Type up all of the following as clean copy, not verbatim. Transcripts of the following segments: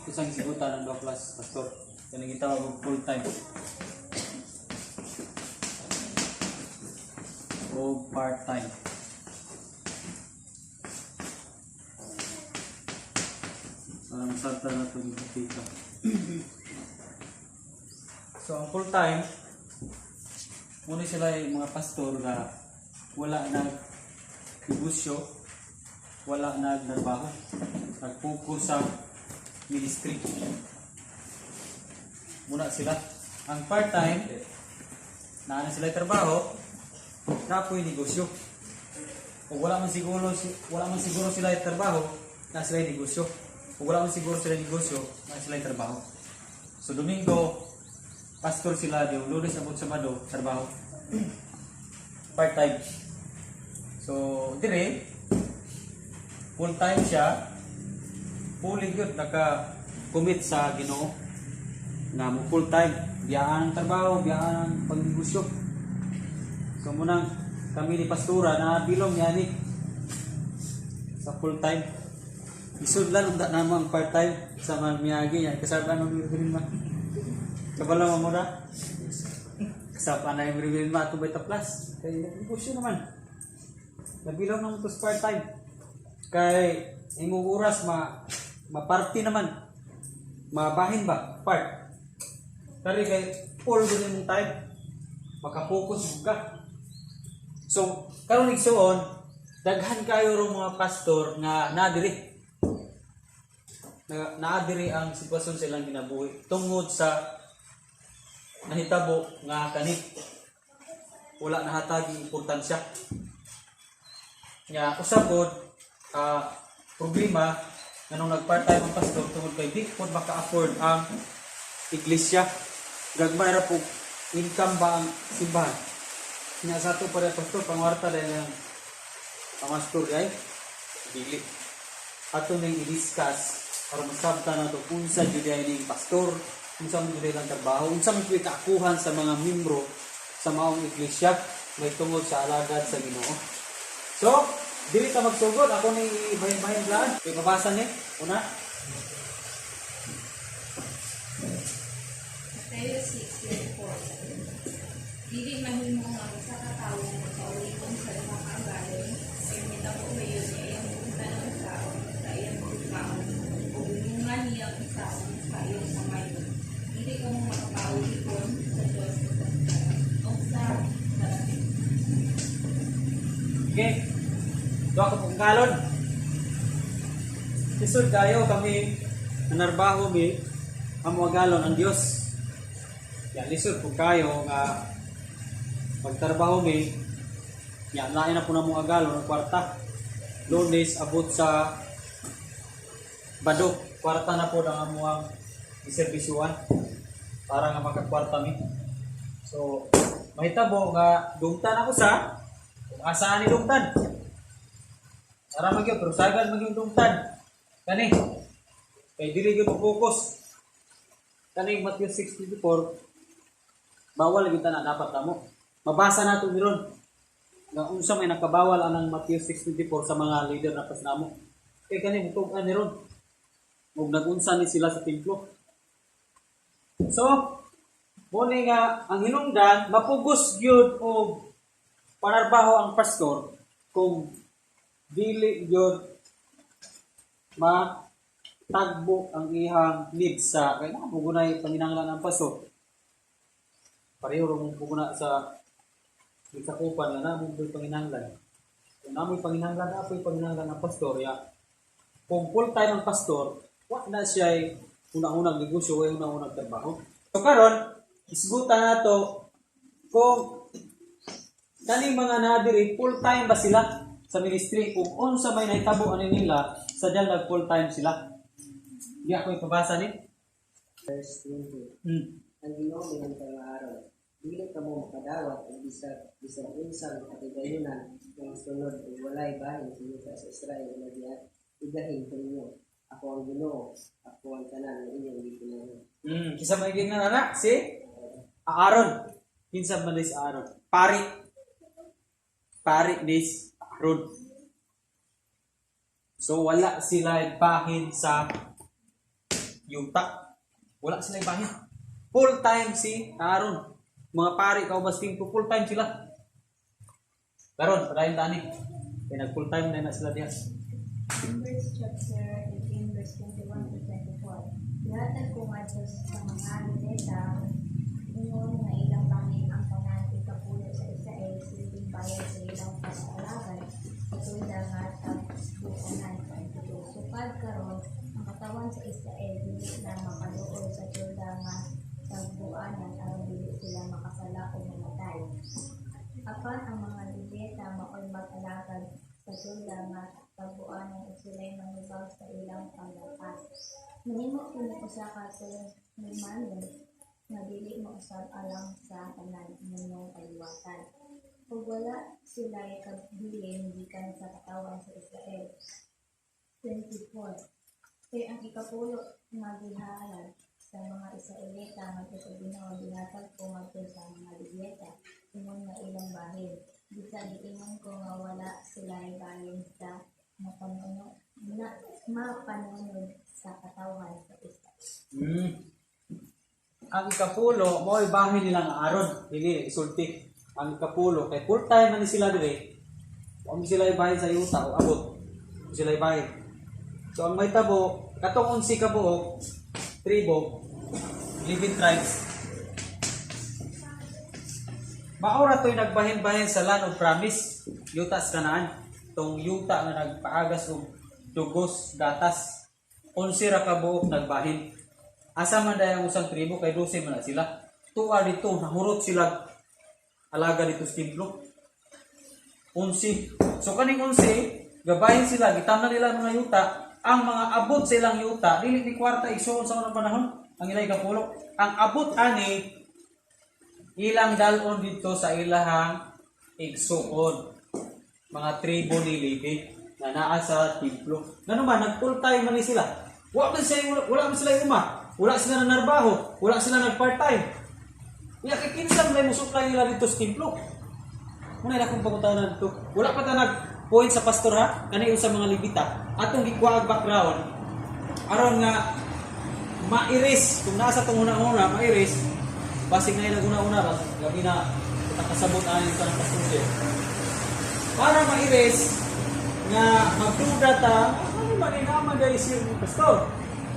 Usang sigutan ang duha class pastor. Kanang gitawag og full time o part time. Para masabtan na ito yung kita. So ang full time, muna sila yung mga pastor na wala nag negosyo, wala nagtrabaho, nag-focus sa ministry. Muna sila. Ang part-time, naa na sila trabaho, na po'y negosyo. O wala man siguro sila trabaho, na sila negosyo. O wala man siguro sila negosyo, na sila trabaho. So Domingo, pastor sila, di Lunes abot Sabado, trabaho. Part-time. So, dire, full time siya, fully good, naka-commit sa Ginoo nga mo full time, biyaan ang trabaho, biyaan ang pagnegosyo. So munang kami ni pastora na bilong yani sa full time. Isudlan unta namo ang part time sa mga miyagi niya. Kasaba ano ni Reverend Ma? Kabalo mo mura? Kasaba na yung Reverend Ma ato ta plus. Kay negosyo naman. Nabilong naman to sa part time. Kay imong oras ma maparty naman. Mabahin ba? Part. Kari kay full gud imong time. Makapokus ka. So, karon igsuon, daghan kayo rong mga pastor nga nadiri. Na naadiri ang sitwasyon sa ilang kinabuhi tungod sa nahitabo nga kani wala nahatag importansya. Nya usab pod problema nganong nag part-time ang pastor tungod kay di pod maka-afford ang iglesia. Gagmay ra po income ba ang simbahan. Nya sa ato para pastor pangwarta dahil ang pamastor ay dili. Ato ning i-discuss para masabtan nato unsa jud ay ning pastor, unsa man jud ang trabaho, unsa man jud kaakuhan sa mga membro sa maong iglesia may tungod sa alagad sa Ginoo. So, dili ta magsugod, ako ni bahin-bahin laan. Kay mabasa ni una. Mateo 6:24. Dili mahimo nga ang usa ka tawo magkaulipon sa duha ka agalon, kay mahitabo gayon nga iyang buotan ang usa sa iyang pagkaon, o dunungan niya ang usa sa iyang pamayon. Dili kamo makakaulipon sa Dios o sa salapi. Okay. Duha ka pong galon. Lisod kayo kami nanarbaho mi amo galon ang Dios. Ya lisod pud kayo nga pagtrabaho mi ya lain na po na mong agalon ang kwarta. Lunes abot sa Bado, kwarta na po ang amuang iserbisyuan para nga makakwarta mi. So, mahitabo nga dungtan ako sa kung asaan ni dungtan. Para magyud pero sagan magyud dungtan. Kani. Kay dili gyud mo focus. Kani Matthew 6:24, bawal gyud na dapat namo. Mabasa nato miron nga unsa may nakabawal anang Matthew 6:24 sa mga leader na pas namo. Kay kani mutug-an ni ron. Ug nagunsa ni sila sa templo. So, muni nga ang hinungdan mapugos gyud og panarbaho ang pastor kung dili gyud matagbo ang ihang needs sa kay na pugunay panginahanglan ang pastor. Pareho ra mong puguna sa gisakupan nga na mo panginahanglan. Kung namoy panginahanglan, apoy panginahanglan ang pastor ya. Kung full time ang pastor, wa na siya una-unang negosyo o una-unang trabaho. So karon, isgutan nato kung kaning mga nadiri full time ba sila sa ministry, kung unsa may nahitabo ani nila sa diyang nag full time sila. Di ako ipabasa ni. Verse 20. Ang Ginoo miingon kang Aaron, dili kamo makadawat og bisan unsang katigayunan nga mosunod ug walay bahin sa yuta sa Israel nga gigahin kaninyo. Ako ang Ginoo, ako ang tanan nga inyong gikinahanglan. Kinsa may giingnan ana si Aaron. Kinsa man si Aaron? Pari. Pari ni Aaron. So wala sila bahin sa yuta. Wala sila bahin. Full time si Aaron. Mga pari kaubas templo, full time sila. Karon, padayon tani. Kay nag full time na na sila diha. Numbers chapter 18 verse 21 to 24. Gihatag ko ngadto sa mga Levita ingon nga ilang bahin ang tanan ikapulo sa Israel silbing bayad sa ilang pag-alagad sa tolda nga tagbuonan. 22. Sukad karon, ang katawhan sa Israel dili na makaduol sa tolda nga tagbuanan aron dili sila makasala o mamatay. Apan ang mga Levita mao'y mag-alagad sa tolda nga tagbuanan ug sila'y manghibag sa ilang panglapas. Mahimo kini usa ka tulumanon nga dili mausab alang sa tanan ninyong kaliwatan. Ug wala sila'y kabilin gikan sa katawhan sa Israel. 24. Kay ang ikapulo nga gihalad sa mga Israelita ngadto sa Ginoo gihatag ko ngadto sa mga Levita ingon nga ilang bahin. Bisan giingon ko nga wala sila'y bahin sa mapanunod na mapanunod sa katawhan sa Israel. Ang ikapulo, mo'y bahin nila nga Aaron. Dili, isulti. Ang ikapulo, kay full time man ni sila dire. Kung sila bahin sa yuta o abot, kung sila bahin. So ang may tabo, katong 11 ka buok, tribo, 11 tribes. Maura to'y nagbahin-bahin sa land of promise, yuta sa Kanaan. Tong yuta nga nagpaagas og dugos, gatas. 11 ra ka buok nagbahin. Asa man dayang usang tribo, kay 12 man na sila. Tuwa dito, nahurot sila alaga dito sa templo. 11. So kaning 11, gabahin sila, gitamnan nila ang mga yuta. Ang mga abot sa ilang yuta, dili ni kwarta isuon sa unang panahon, ang ilang ikapulo. Ang abot ani, ilang dalon dito sa ilahang igsuon. Mga tribo ni Levi na naa sa templo. Ngano man, nag full time man ni sila. Wala man sila uma. Wala sila nanarbaho, wala sila nag part time. Iya kay kinsa man mo supply nila dito sa templo. Muna na akong pangutana dito. Wala pa ta nag point sa pastor ha, kani sa mga Levita. Atong gikuha ang background aron nga mairis kung nasa tong una-una mairis, basig na ilang una-una ra labi na kita kasabot ani sa pastor siya. Para mairis nga magduda ta, ano man ni naman dahil si pastor.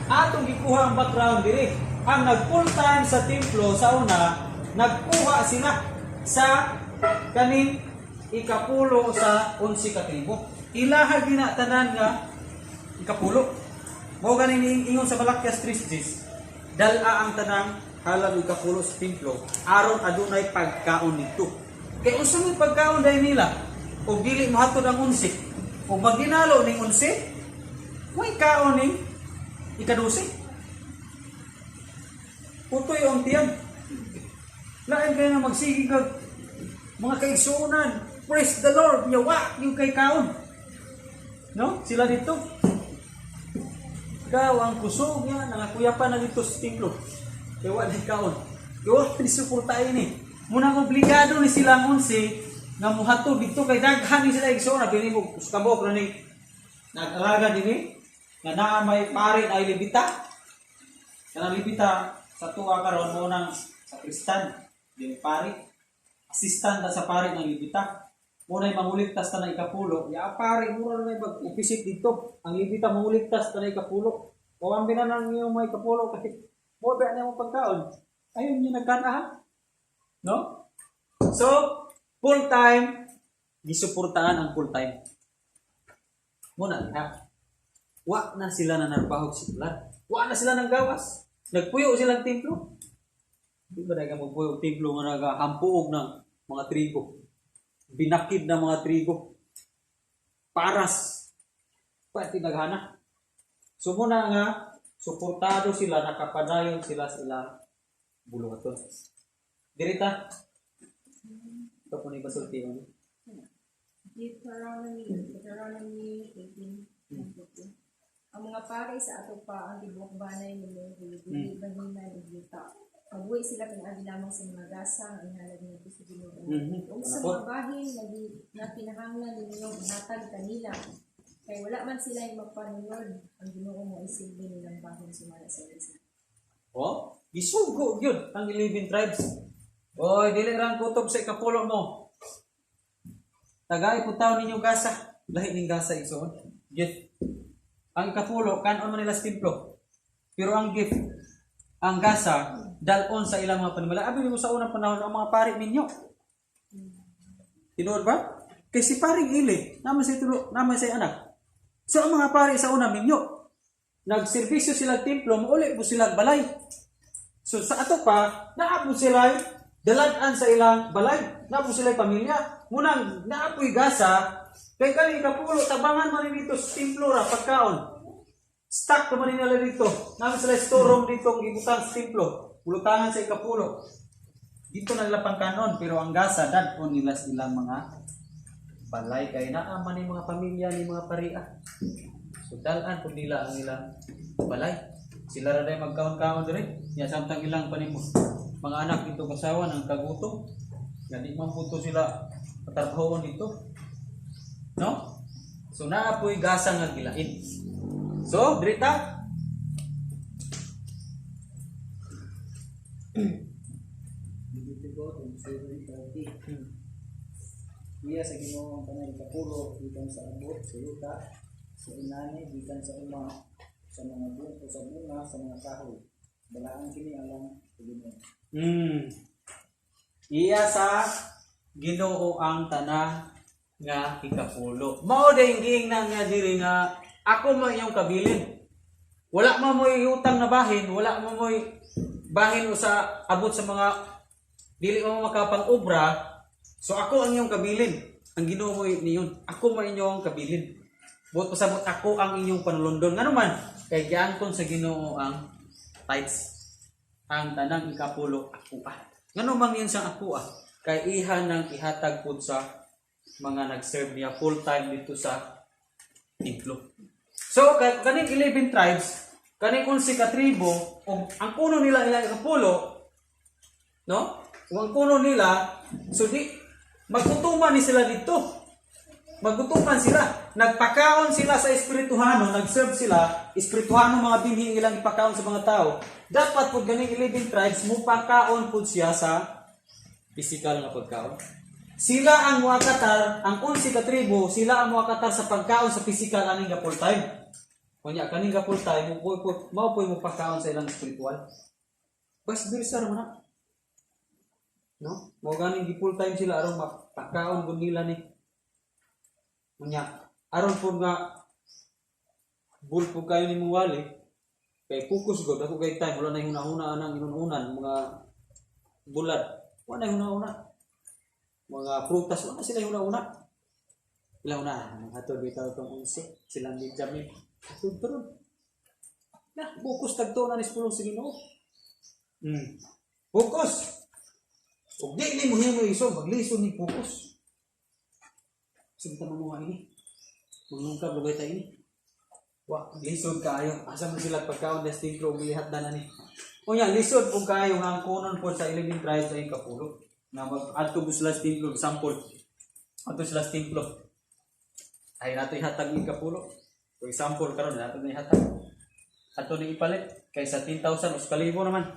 Atong gikuha ang background diri. Ang nag full time sa templo sa una, nagkuha sila sa kaning ikapulo sa 11 ka tribo. Ilaha gina tanan nga ikapulo. Mao gani ni ingon sa Malakias 3:10, dal-a ang tanang halad ug ikapulo sa templo aron adunay pagkaon nito. Kay unsa may pagkaon dahil nila ug dili mohatod ang 11. Ug maginalo ning 11, may kaon ning ikadose. Putoy ang tiyan. Lain kayo na magsige kag mga kaigsuonan. Praise the Lord. Yawa yung kay kaon. No? Sila dito. Ikaw ang kusog niya, nangakuyapan na dito sa templo. Yawa ni kaon. Yawa ni suportahin ni. Munang obligado ni silang 11 nga muhatod dito kay daghan ni sila igsuon. Bini mo kabok ra ni nag-alaga dinhi nga naa may pare ay Levita. Kanang Levita sa tuwa karon mo nang sakristan, di pare. Assistant na sa pare ng Levita. Muna ay manguligtas ta na ikapulo. Ya pare, mura na may mag-upisit dito. Ang Levita manguligtas ta na ikapulo. O ang binanang iyong mga ikapulo kasi mo ba na mo pagkaon. Ayun yung nagkanahan. No? So, full time, gisuportahan ang full time. Muna ha. Wa na sila na narbahog sila. Wa na sila nang gawas. Nagpuyo silang templo. Di ba daga magpuyo og templo nga nagahampuog ng mga trigo? Binakid na mga trigo. Paras. Pati naghana. So muna nga, suportado sila, nakapadayon sila sa ilang buluhaton. Dirita. Ito po ni basulti mo. Deuteronomy 18. Ang mga pari sa ato pa ang tibuok banay ni Levi, dili bahinan og yuta. Mabuhi sila pinaagi lamang sa mga gasa nga ihalad ngadto sa Ginoo. Ug sa mga bahin nga kinahanglan ninyong ihatag kanila. Kay wala man sila mapanulod, ang Ginoo mo isilbi nilang bahin sumala sa isa. Oh, gisugo gyud ang 11 tribes. Oy, dili ra ang kutob sa ikapulo mo. Tagay po taon ninyo gasa. Lahi ning gasa, igsoon. Gift. Ang ikapulo, kanon man nila sa templo. Pero ang gift, ang gasa, dalon sa ilang mga panimala. Abi mo sa unang panahon, ang mga pari ninyo. Tinuod ba? Kay si paring Ili, naman sa tulo, naman sa anak. So ang mga pari sa una minyo, nagserbisyo sila templo, mauli po sila balay. So sa ato pa, naa po sila dalan sa ilang balay, naa po sila pamilya. Munang naa po'y gasa, kay kani kapulo tabangan man dito sa templo ra pagkaon. Stock naman nila dito. Namin sila storeroom dito ang ibutang sa templo. Bulutangan sa ikapulo. Dito na nila pangkanon, pero ang gasa dadon nila sa ilang mga balay kay naa man ni mga pamilya ni mga paria. So dalan pud nila ang ilang balay. Sila ra day magkaon-kaon diri. Nya samtang ilang panimo mga anak dito kasawa ng kagutom. Gani man pud to sila patarbahoon dito. No? So naa po'y gasa nga gilain. So, diri ta. Leviticus 27:30. Iya sa Ginoo ang tanang ikapulo gikan sa abot sa yuta, sa inani gikan sa uma, sa mga bunga sa bunga sa mga kahoy. Balaan kini alang sa Ginoo. Iya sa Ginoo ang tanan nga ikapulo. Mao day giingnan nga diri nga ako man iyong kabilin. Wala man mo'y utang na bahin, wala man mo'y bahin o sa abot sa mga dili mo makapang-obra. So ako ang iyong kabilin. Ang Ginoo mo niyon. Ako man inyong kabilin. Buot pasabot ako ang inyong panulundon. Ngano man kay giangkon sa Ginoo ang tithes, ang tanang ikapulo ako ah. Ngano man yun siyang ako ah? Kay iha nang ihatag pud sa mga nag-serve niya full time dito sa templo. So kaning 11 tribes, kaning 11 ka tribo, ug ang kuno nila ilang ikapulo, no? Ug ang kuno nila, so di magkutuman ni sila dito. Magkutuman sila. Nagpakaon sila sa espirituhano, nag-serve sila, espirituhano mga binhi ilang ipakaon sa mga tao. Dapat pud ganing 11 tribes mupakaon pud siya sa physical nga pagkaon. Sila ang muakatar, ang 11 ka tribo, sila ang muakatar sa pagkaon sa physical aning ga full time. Kunya kaning ga full time, mao po'y mupakaon sa ilang spiritual. Vice versa ra man na. No? Mao ganing gi full time sila aron mapakaon gud nila ni. Unya, aron po nga bull po kayo ni mong wali, kay focus god ako kay time wala na huna-huna anang inununan mga bulad. Wala na huna-huna. Mga prutas wala sila huna-huna. Ila una, hatod bitaw tong 11 silang Benjamin. Hatod pero na focus tagto na ni pulong sa Ginoo. Focus. Ug di ni mo himo iso, maglisod ni focus. Sige ta mamuha ini. Magnungkab lugay ta ini. Wa, lisod kaayo. Asa man sila pagkaon des templo ug lihat na ni. Unya, lisod pud kaayo nga ang kunon po sa 11 tribes ay kapulo. Nga mag adto po sila sa templo, example. Adto sila sa templo. Ay nato ihatag ing kapulo. For example karon nato na ihatag. Adto ni ipalit kaysa 10,000 os kalibo naman.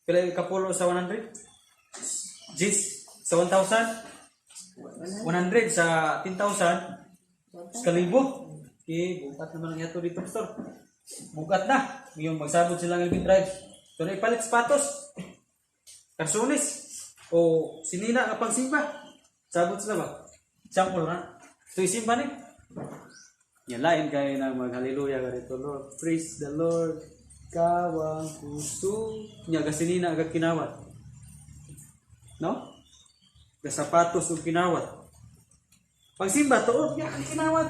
Pila yung kapulo sa 100? Gis sa 1,000? 100 sa 10,000 sa kalibo. Okay, bukat naman ang yato dito, pastor. Bukat na. Yung magsabot sila ng 11 tribes. So, naipalit sapatos. Karsunis. O sinina nga pangsimba. Sabot sila ba? Example na. So, isimba ni. Yan, lain kayo na mag-hallelujah ka rito, Lord. Praise the Lord. Kawang puso. Nya, gasinina agad kinawat. No? Gasapatos ug kinawat. Pagsimba, tuod, ya, ang kinawat.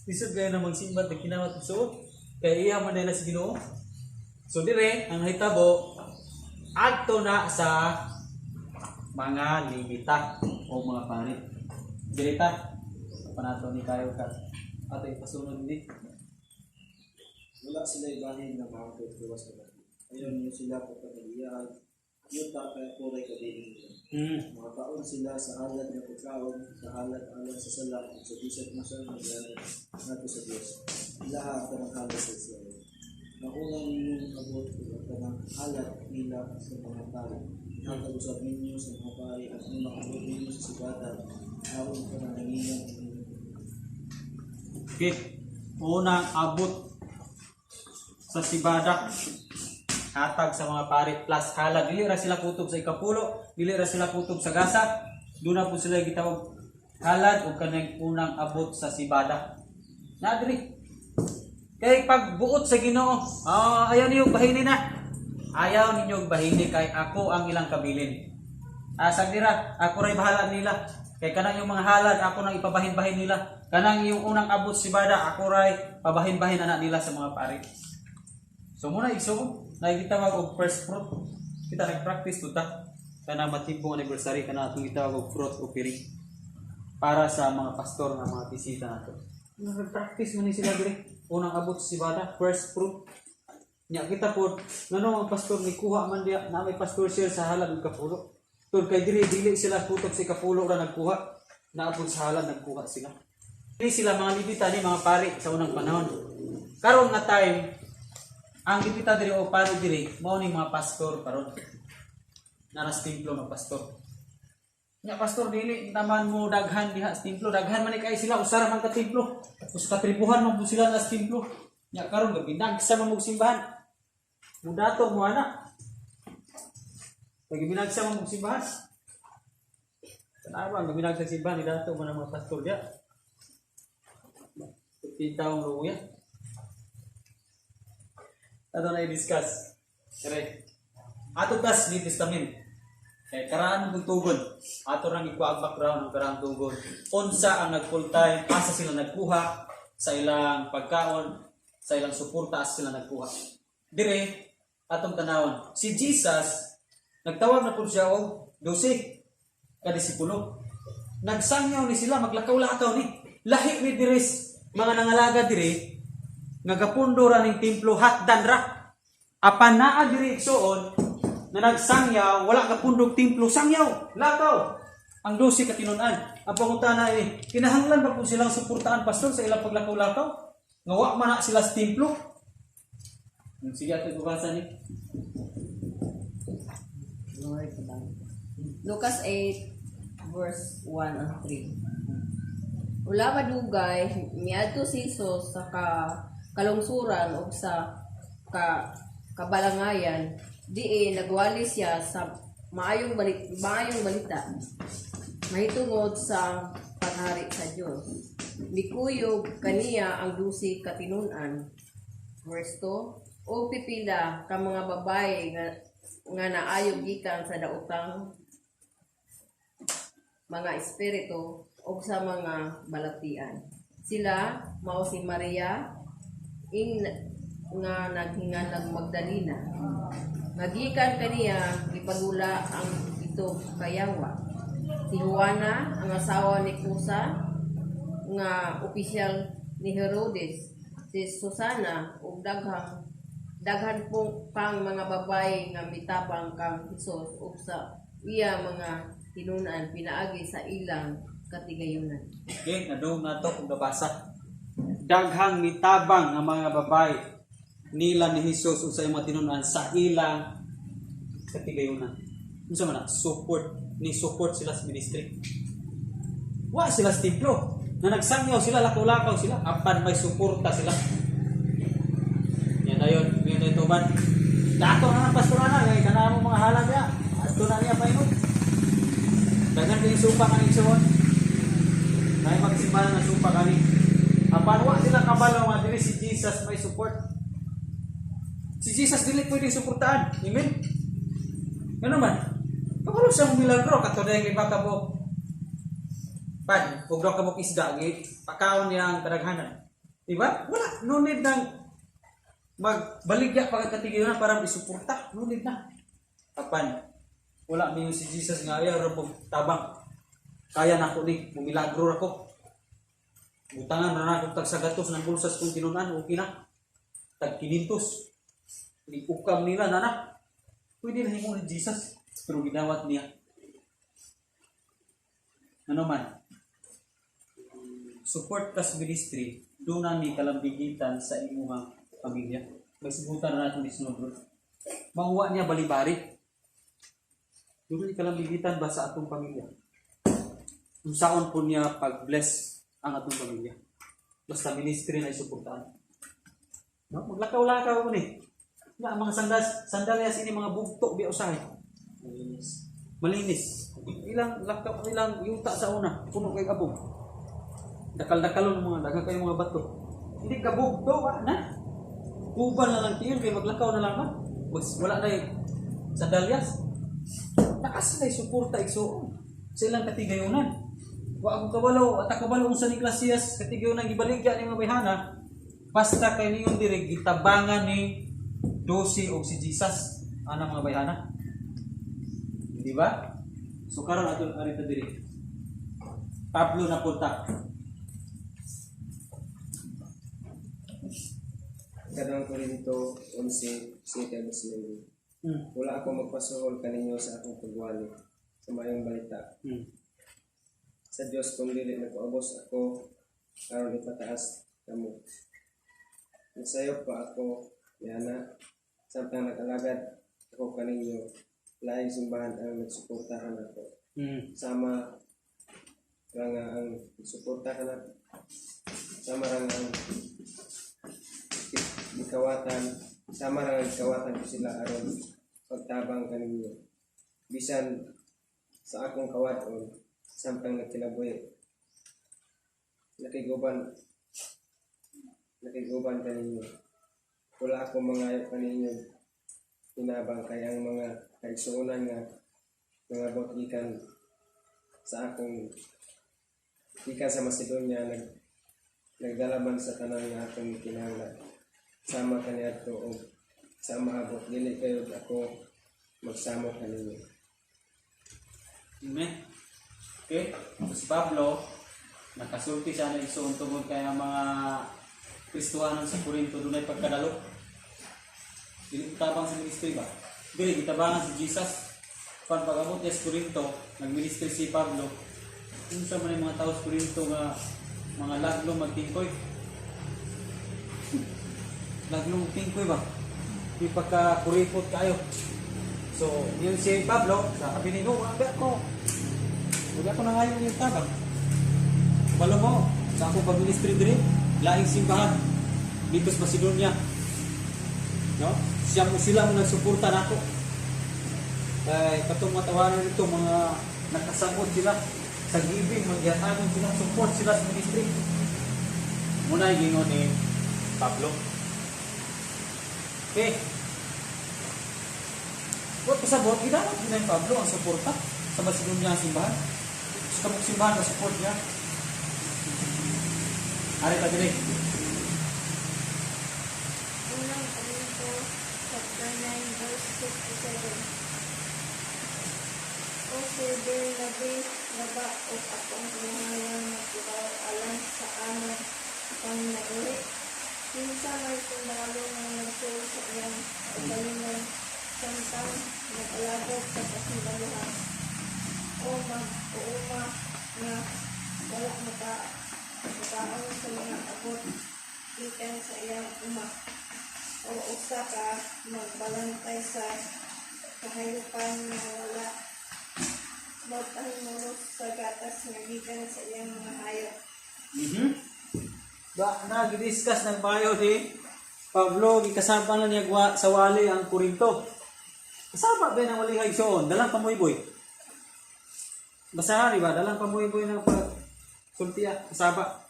Lisod kayo na magsimba, at kinawat ug suot. Kaya iya man nila sa Ginoo. So dire, ang hitabo, adto na sa mga Levita o mga pari. Dire ta, panato ni kayo ka. Ato ipasunod ni. Wala sila ibahin nga mahangkot gawas sa dati. Ayaw niyo sila pagkatagiyaan Yuta kay ako ray kabilin nila. Makakaon sila sa halad nga pagkaon, sa halad alang sa sala, ug sa bisan unsa nga gihalad ngadto sa Dios. Ilaha ang tanang halad sa Israel. Ang unang ninyong abot ug ang tanang halad nila sa mga pari. Ihatag usab ninyo sa mga pari ang unang abot ninyo sa sibada aron panalanginan ang inyong Okay. Unang abot sa sibada, hatag sa mga pari plus halad. Dili ra sila kutob sa ikapulo, dili ra sila kutob sa gasa. Doon na po sila gitawag halad o kanang unang abot sa sibada. Na diri. Kay pagbuot sa Ginoo, ayaw ninyo bahini na. Ayaw ninyo bahini kay ako ang ilang kabilin. Sagdira, ako ray bahala nila. Kay kanang yung mga halad, ako nang ipabahin-bahin nila. Kanang yung unang abot sibada, ako ray pabahin-bahin anak nila sa mga pari. So muna igsoon, nakikita og first fruit. Kita nag-practice to ta. Kanang matibong anniversary kana atong gitawag og fruit offering para sa mga pastor nga mga bisita nato. Nag-practice man ni sila dire. Unang abot sa sibada, first fruit. Nya kita po, ngano ang pastor ni kuha man diya, na may pastor share sa halad ug kapulo. Tol kay diri dili sila kutob sa kapulo ra nagkuha, naabot sa halad nagkuha sila. Dili sila mga Levita ni mga pari sa unang panahon. Karon nga time, ang Levita diri o pari diri mao ning mga pastor karon. Naras templo nga pastor. Nya pastor, dili naman mo daghan diha sa templo, daghan man ni kay sila, usara man ka templo. Usa ka tribuhan man po sila na sa templo. Nya karon gabinagsa man mo simbahan. Mudato mo ana. Pag binagsa man mo simbahan. Tanawa ang gabinagsa simbahan ni dato man ang mga pastor diha. Kita ang luya. Ato na i-discuss. Kere. Ato tas New Testament. Eh, karaan mong tugon. Ato rang ikuha ang background ng karaang tugon. Unsa ang nag full time, asa sila nagkuha sa ilang pagkaon, sa ilang suporta, asa sila nagkuha. Dire, atong tanawon. Si Jesus, nagtawag na po siya og 12 ka disipulo. Nagsangyaw ni sila, maglakaw-lakaw ni. Lahi ni diris, mga nangalaga dire, nga gapundo ra ning templo, hatdan ra. Apan naa diri igsuon na nagsangyaw, wala ka pundog templo, sangyaw, lakaw. Ang 12 ka tinun-an. Ang pangutana eh, kinahanglan ba po silang suportaan, pastor, sa ilang paglakaw-lakaw? Nga wa man na sila sa templo? Sige, ato ibabasa ni. Lord, Lucas 8 verse 1 and 3. Wala madugay, miadto si Jesus sa kalungsuran ug sa kabalangayan, diin nagwali siya sa maayong balita mahitungod sa paghari sa Dios. Mikuyog kaniya ang 12 ka tinun-an. Verse 2, o pipila ka mga babae nga naayo gikan sa daotang mga espiritu o sa mga balatian. Sila mao si Maria ing nga naghinganlag Magdalena. Nga gikan kaniya gipagula ang pito ka yawa. Si Juana, ang asawa ni Cusa nga opisyal ni Herodes, si Susana ug daghang daghan pong pang mga babae nga mitabang kang Hesus ug sa iya mga tinun-an pinaagi sa ilang katigayunan. Okay, nadung na to kung nabasa. Daghang mitabang ang mga babae nila ni Jesus ug sa imong tinun-an sa ilang katigayunan. Unsa man na? Support. Ni support sila sa ministry. Wa sila sa templo. Na nagsangyaw sila, lakaw-lakaw sila, apan may suporta sila. Yan na yun, yun na ito man. Dato na ng pastor na, kay kana mo mga halag ya. Ato na niya paingon. Daghan kay supa kani igsuon. Nay magsimbahan ng supa kani. Apan wa sila kabalo nga dili si Jesus may support. Si Jesus dili pwede suportaan. Amen. Ngano man? Kabalo siya mong milagro kato dahil iba ka mo pan, ug daw ka mo isda gi pakaon niya ang kadaghanan. Diba? Wala, no need nang magbaligya pa katigilan para isuporta, no need na. Apan wala miyo si Jesus nga ayaw ra mo tabang. Kaya nako ni, mumilagro ra ko. Butangan ra nako tag 100 ng bulsas kung tinunan, okay na. Tag 500. Ni ukam nila nana. Pwede na himo ni Jesus. Pero gidawat niya. Ano man? Support kas ministry, doon na ni kalambigitan sa imuhang pamilya. Magsibutan na natin ni bro. Mahuwa niya balibari. Doon ni kalambigitan ba sa atong pamilya? Kung saon po niya pag-bless ang atong pamilya. Basta ministry na isuportahan. No? Maglakaw-lakaw mo ni. Nga, ang mga sandalyas ini mga bugto biya usahay. Malinis. Malinis. Ilang lakaw, ilang yuta sa una, puno kay abog. Dakal-dakalon mga daghang kayo mga bato. Hindi ka bugto, wa na. Kuban na lang tiil kay maglakaw na lang ba. Wala na sandalyas. Taas na suporta igsuon sa ilang katigayunan. Wa ako kabalo, at kabalo unsa ni Klasiyas katigayunan gibaligya ni mga bayhana. Basta kay niyon diri gitabangan ni 12 og si Jesus ana mga bayhana. Di ba? So karon ato arita diri. Pablo na punta. Ikaduhang Korinto 11, 7 verse 9. Wala ako magpasuhol kaninyo sa akong pagwali sa maayong balita sa Dios kung dili nagpaubos ako aron ipataas kamo. Nasayop pa ako niana samtang nag-alagad ako kaninyo, laing simbahan ang nagsuporta kanako. Sama ra nga ang suporta kanako. Sama ra nga ang gikawatan, sama ra nga gikawatan ko sila aron pagtabang kaninyo. Bisan sa akong kawaton samtang nagkinabuhi, nakiguban kaninyo. Wala ako mangayo kaninyo hinabang kay ang mga kaigsuonan nga nangabot gikan sa akong gikan sa Macedonia nagdala man sa tanan nga akong kinahanglan. Sama kaniadto og sa maabot, dili kayo ako magsamo kaninyo. Amen. Okay? So si Pablo, nakasulti siya na isuon tungod kay ang mga Kristohanon sa Corinto dunay pagkadalo. Dili tabang sa ministry ba? Dili gitabangan si Jesus. Pan pag-abot niya sa Corinto, nagministry si Pablo. Unsa man yung mga tao sa Corinto nga mga laglo magtingkoy? Laglo magtingkoy ba? Di pagka kuripot kayo. So, yun si Pablo, sabi ni no, wala ko. Wala ko na ngayon yung tabang. Balo mo, sa akong pag-ministry diri, laing simbahan dito sa Macedonia. No? Siya mo sila mo nagsuporta nako. Kay katong mga tawanan dito, mga nakasabot sila sa giving, magyatagon sila, support sila sa ministry. Muna yung ni Pablo. Okay. Wa pasabot, gidawat din ni Pablo ang suporta sa Macedonia ang simbahan. Sa kamong simbahan na support niya. Ari pa diri. Unang Korinto, chapter 9, verse 6 to 7. O si Bernabe, naba o akong pangalan nagtukaw alang sa among panginabuhi? Kinsa may sundalo nga nagsuol sa iyang kaugalingon samtang nag-alagad sa kasundaluhan? O mag-uuma nga wala makaon sa mga abot gikan sa iyang uma? O usa ka magbalantay sa kahayupan nga wala magpahimulos sa gatas nga gikan sa iyang mga hayop? Ba na gidiscuss ng bayo ni Pablo, gikasaba na niya sa wali ang Korinto. Kasama ba ng wali kay Soon? Dalang pamuy-boy. Basahan, di ba? Dalang pamuy-boy ng pagsultiya. Kasaba.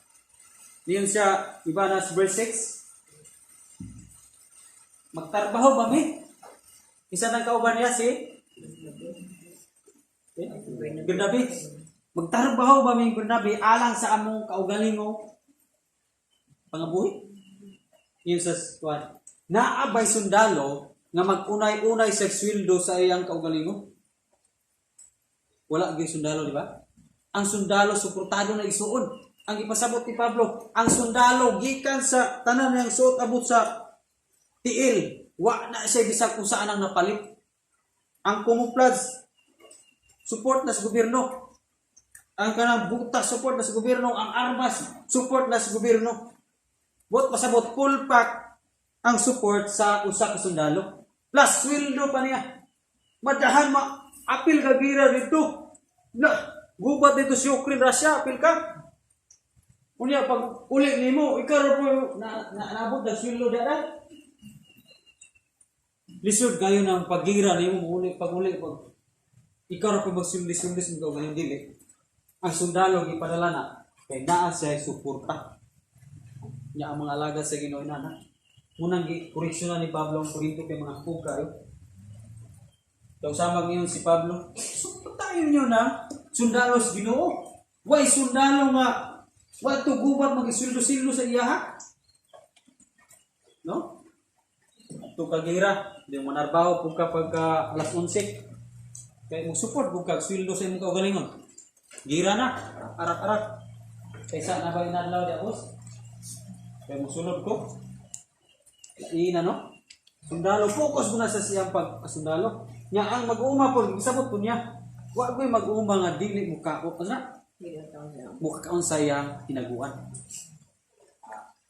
Niyon siya, iba na sa verse 6. Magtarbaho ba mi? Isa nang kauban niya si eh? Bernabe. Magtarbaho ba mi Bernabe alang sa among kaugalingong pangabuhi? Yun sa kuan. Naa bay sundalo nga mag-unay-unay sa sweldo sa iyang kaugalingon? Wala gyud sundalo, di ba? Ang sundalo suportado na isuon. Ang ipasabot ni Pablo, ang sundalo gikan sa tanan niyang suot abot sa tiil, wa na siya bisag kung saan ang napalit. Ang camouflage Support na sa gobyerno. Ang kanang butas, support na sa gobyerno. Ang armas, support na sa gobyerno. Buot pasabot, full pack ang support sa usa ka sundalo. Plus, sweldo pa niya. Madahan ma, apil ka gira dito. Na, gubat dito si Ukraine, Russia, apil ka. Unya, pag uli nimo, ikaw ra po na, na, naabot na sweldo dara. Lisod kayo ng paggira nimo uli pag uli pag ikaw ra po magsuldi-suldi sa ngayon dili. Ang sundalo gipadala na kay naa siya suporta. Nya ang mga alagad sa Ginoo na. Munang gi koreksyon ni Pablo ang Korinto kay mga hukog kayo. Daw sama ngayon si Pablo, suportahin niyo na sundalo sa Ginoo. Way sundalo nga wa to gubat magisuldo-sildo sa iyaha. No? Ato kagira, di mo manarbaho pug ka pagka alas 11. Kay mo support pug kag sweldo sa imong kaugalingon. Gira na, arak-arak. Kaysa na ba inadlaw di boss? Kay mo sulod ko. Ina no? Sundalo focus mo na sa siyang pag sundalo. Nya ang mag-uuma po, gisabot po niya. Wa ko'y mag-uuma nga dili mo ka na mo kaon sa iyang hinaguan.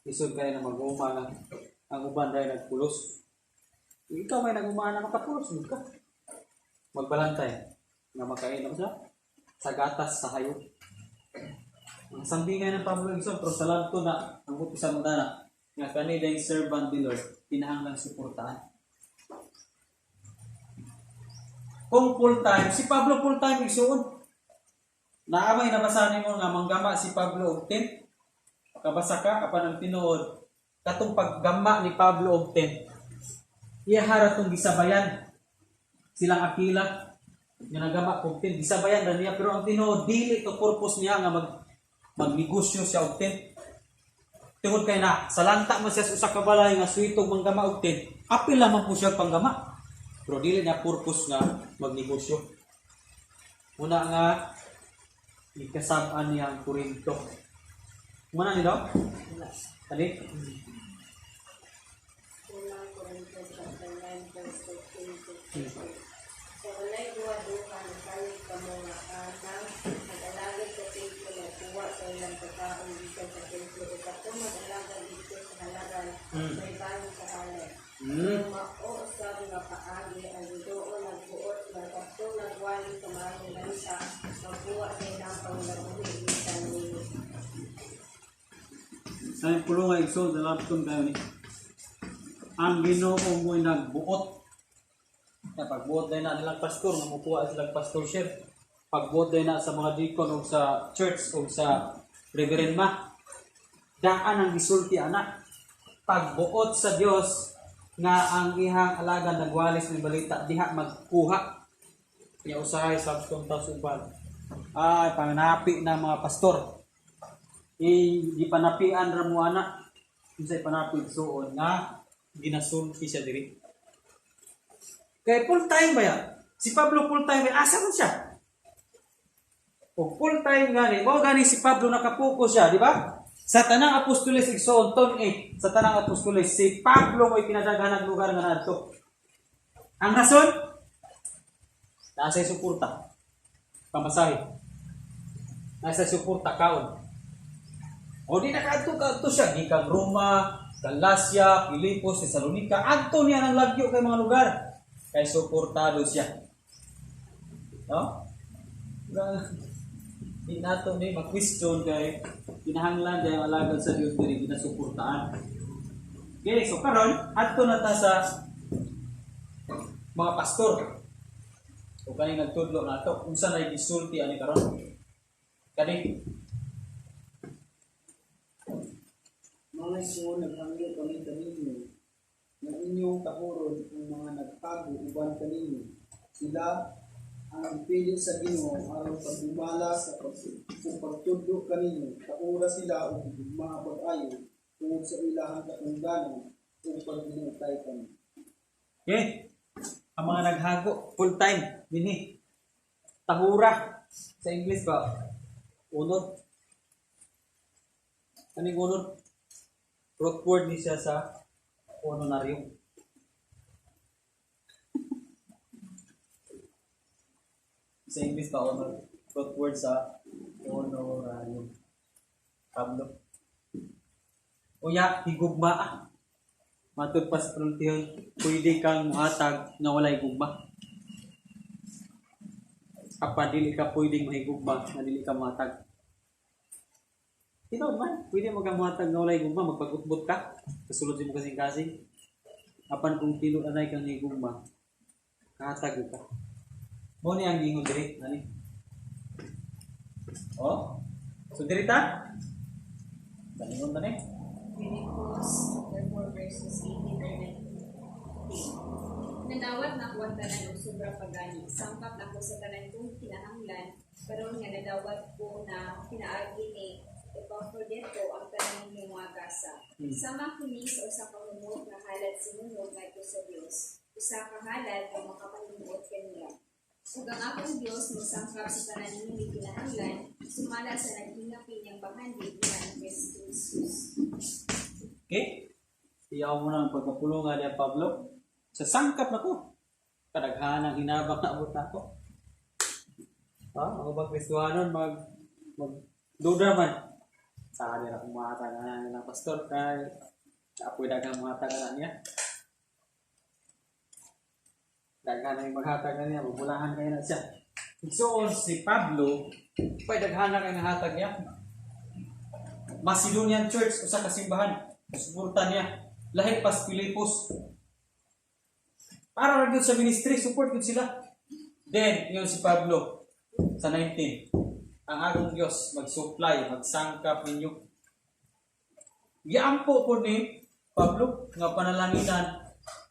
Isod kaya na mag-uuma nga ang uban dahil nagpulos. Ikaw may nag-uuma na makapulos mo ka. Magbalantay nga makainom sa gatas sa hayop. Ang sambingay ng Pablo Igsoon, pero sa lanto na ang buti sa mundana nga kanila yung servant ni Lord, kinahanglan suportahan. Kung full time, si Pablo full time igsoon. Naamay nabasa nimo nga manggama si Pablo og tent. Kabasa ka apan ang tinuod katong paggama ni Pablo og tent. Iya tong gisabayan silang Aquila nga nagama og tent, gisabayan ra niya, pero ang tinuod dili to purpose niya nga magnegosyo siya og tent. Tungod kay na salanta man siya sa usa ka balay nga suitog manggama og tent, apil lamang po siya panggama. Pero dili niya purpose nga magnegosyo. Una nga ikasab-an niya ang Korinto. Muna ni daw? Kani? Unang Korinto chapter 9 verse 13 to 15. Sa walay duha-duha nasayod kamo nga kanang nag-alagad sa templo nagkuha sa ilang pagkaon gikan sa templo ug katong nag-alagad didto sa halaran may bahin sa halad. Mao usab nga paagi ang Ginoo nagbuot nga katong nagwali sa maayong balita magkuha sa ilang panglabuhi gikan niini. Sa yung pulo nga igsoon, dalapton kayo ni. Ang Ginoo mo'y nagbuot. Kaya pagbuot din na nilang pastor, nga mukuha silang pastorship. Pagbuot din na sa mga deacon o sa church o sa reverend ma. Daan ang gisulti anak. Pagbuot sa Dios nga ang ihang alagad nagwalis ng balita diha magkuha. Nya usahay sa tasuban. Ay panganapi na mga pastor. Gipanapian ra mo ana. Unsay panapi suon nga ginasulti siya diri. Kay full time ba ya? Si Pablo full time ba? Asa man siya? O full time gani, mao gani si Pablo nakapokus siya, di ba? Sa tanang apostoles igsoon ton eh, sa tanang apostoles si Pablo mo'y pinadaghanag lugar nga naadto. Ang rason? Nasa suporta. Pamasahe. Nasa suporta kaon. O di nakaadto kaadto siya gikan Roma, Galacia, Filipos, Thessalonica, adto niya nang lagyo kay mga lugar. Kay suportado siya. No? Di nato ni ma-question kay kinahanglan dahil alagad sa Dios diri ginasuportaan. Okay, so karon adto na ta sa mga pastor. O kani nagtudlo nato unsa nay gisulti ani karon? Kani Mga igsoon, naghangyo kami kaninyo nga inyong tahuron ang mga nagtago uban kaninyo. Sila ang gipili sa Ginoo aron pagdumala sa ug pagtudlo kaninyo. Tahura sila og gugmaa pag-ayo tungod sa ilahang katungdanan ug paghinugtay kami. Okay. Ang mga naghago full time dinhi. Tahura sa English ba? Honor. Kaning honor? Root word ni siya sa honorarium. Sa English pa, honor. Root word sa honorarium. Pablo. Unya, higugma ah. Matud pa sa pultihon, pwede kang muhatag nga walay gugma. Apan dili ka pwedeng mahigugma nga dili ka muhatag. Tinuod man, pwede mo kang muhatag nga walay gugma, magpagutbot ka, kasulod mo kasing-kasing. Apan kung tinuod anay kang higugma, kahatag ka. Mo ni ang giingon diri, ani. Oh. So diri ta? Dalingon ta ni. Filipos chapter 4 verses 18 and 19. Nadawat na ko ang tanan og sobra pa gani. Sangkap nako sa tanan kong kinahanglan karon nga nadawat ko na pinaagi ni Epafrodito ang tanan ninyong mga gasa. Sama kini sa usa ka humot nga halad sinunog ngadto sa Dios, usa ka halad nga makapahimuot kaniya. Ug ang akong Dios mosangkap sa tanan ninyong kinahanglan sumala sa naghingapin niyang bahandi nga ni Kristo Jesus. Okay? Iyaw mo na ang pagkapulungan ni Pablo. Sa sangkap na ko. Kadaghan ang hinabang na abot na ako. Ha? Ako ba Kristohanon mag mag duda man. Sa na akong mahatag na nilang pastor kay apoy daghang mahatag na niya. Daghan na yung maghatag na niya, mabulahan kayo na siya. Igsoon si Pablo, pa'y daghan na kayo nahatag niya. Macedonian Church, usa ka simbahan, suporta niya. Lahi pas Filipos. Para ra gyud sa ministry, support gyud sila. Then, yun si Pablo sa 19. Ang akong Diyos mag-supply, magsangkap ninyo. Giampo po ni Pablo nga panalanginan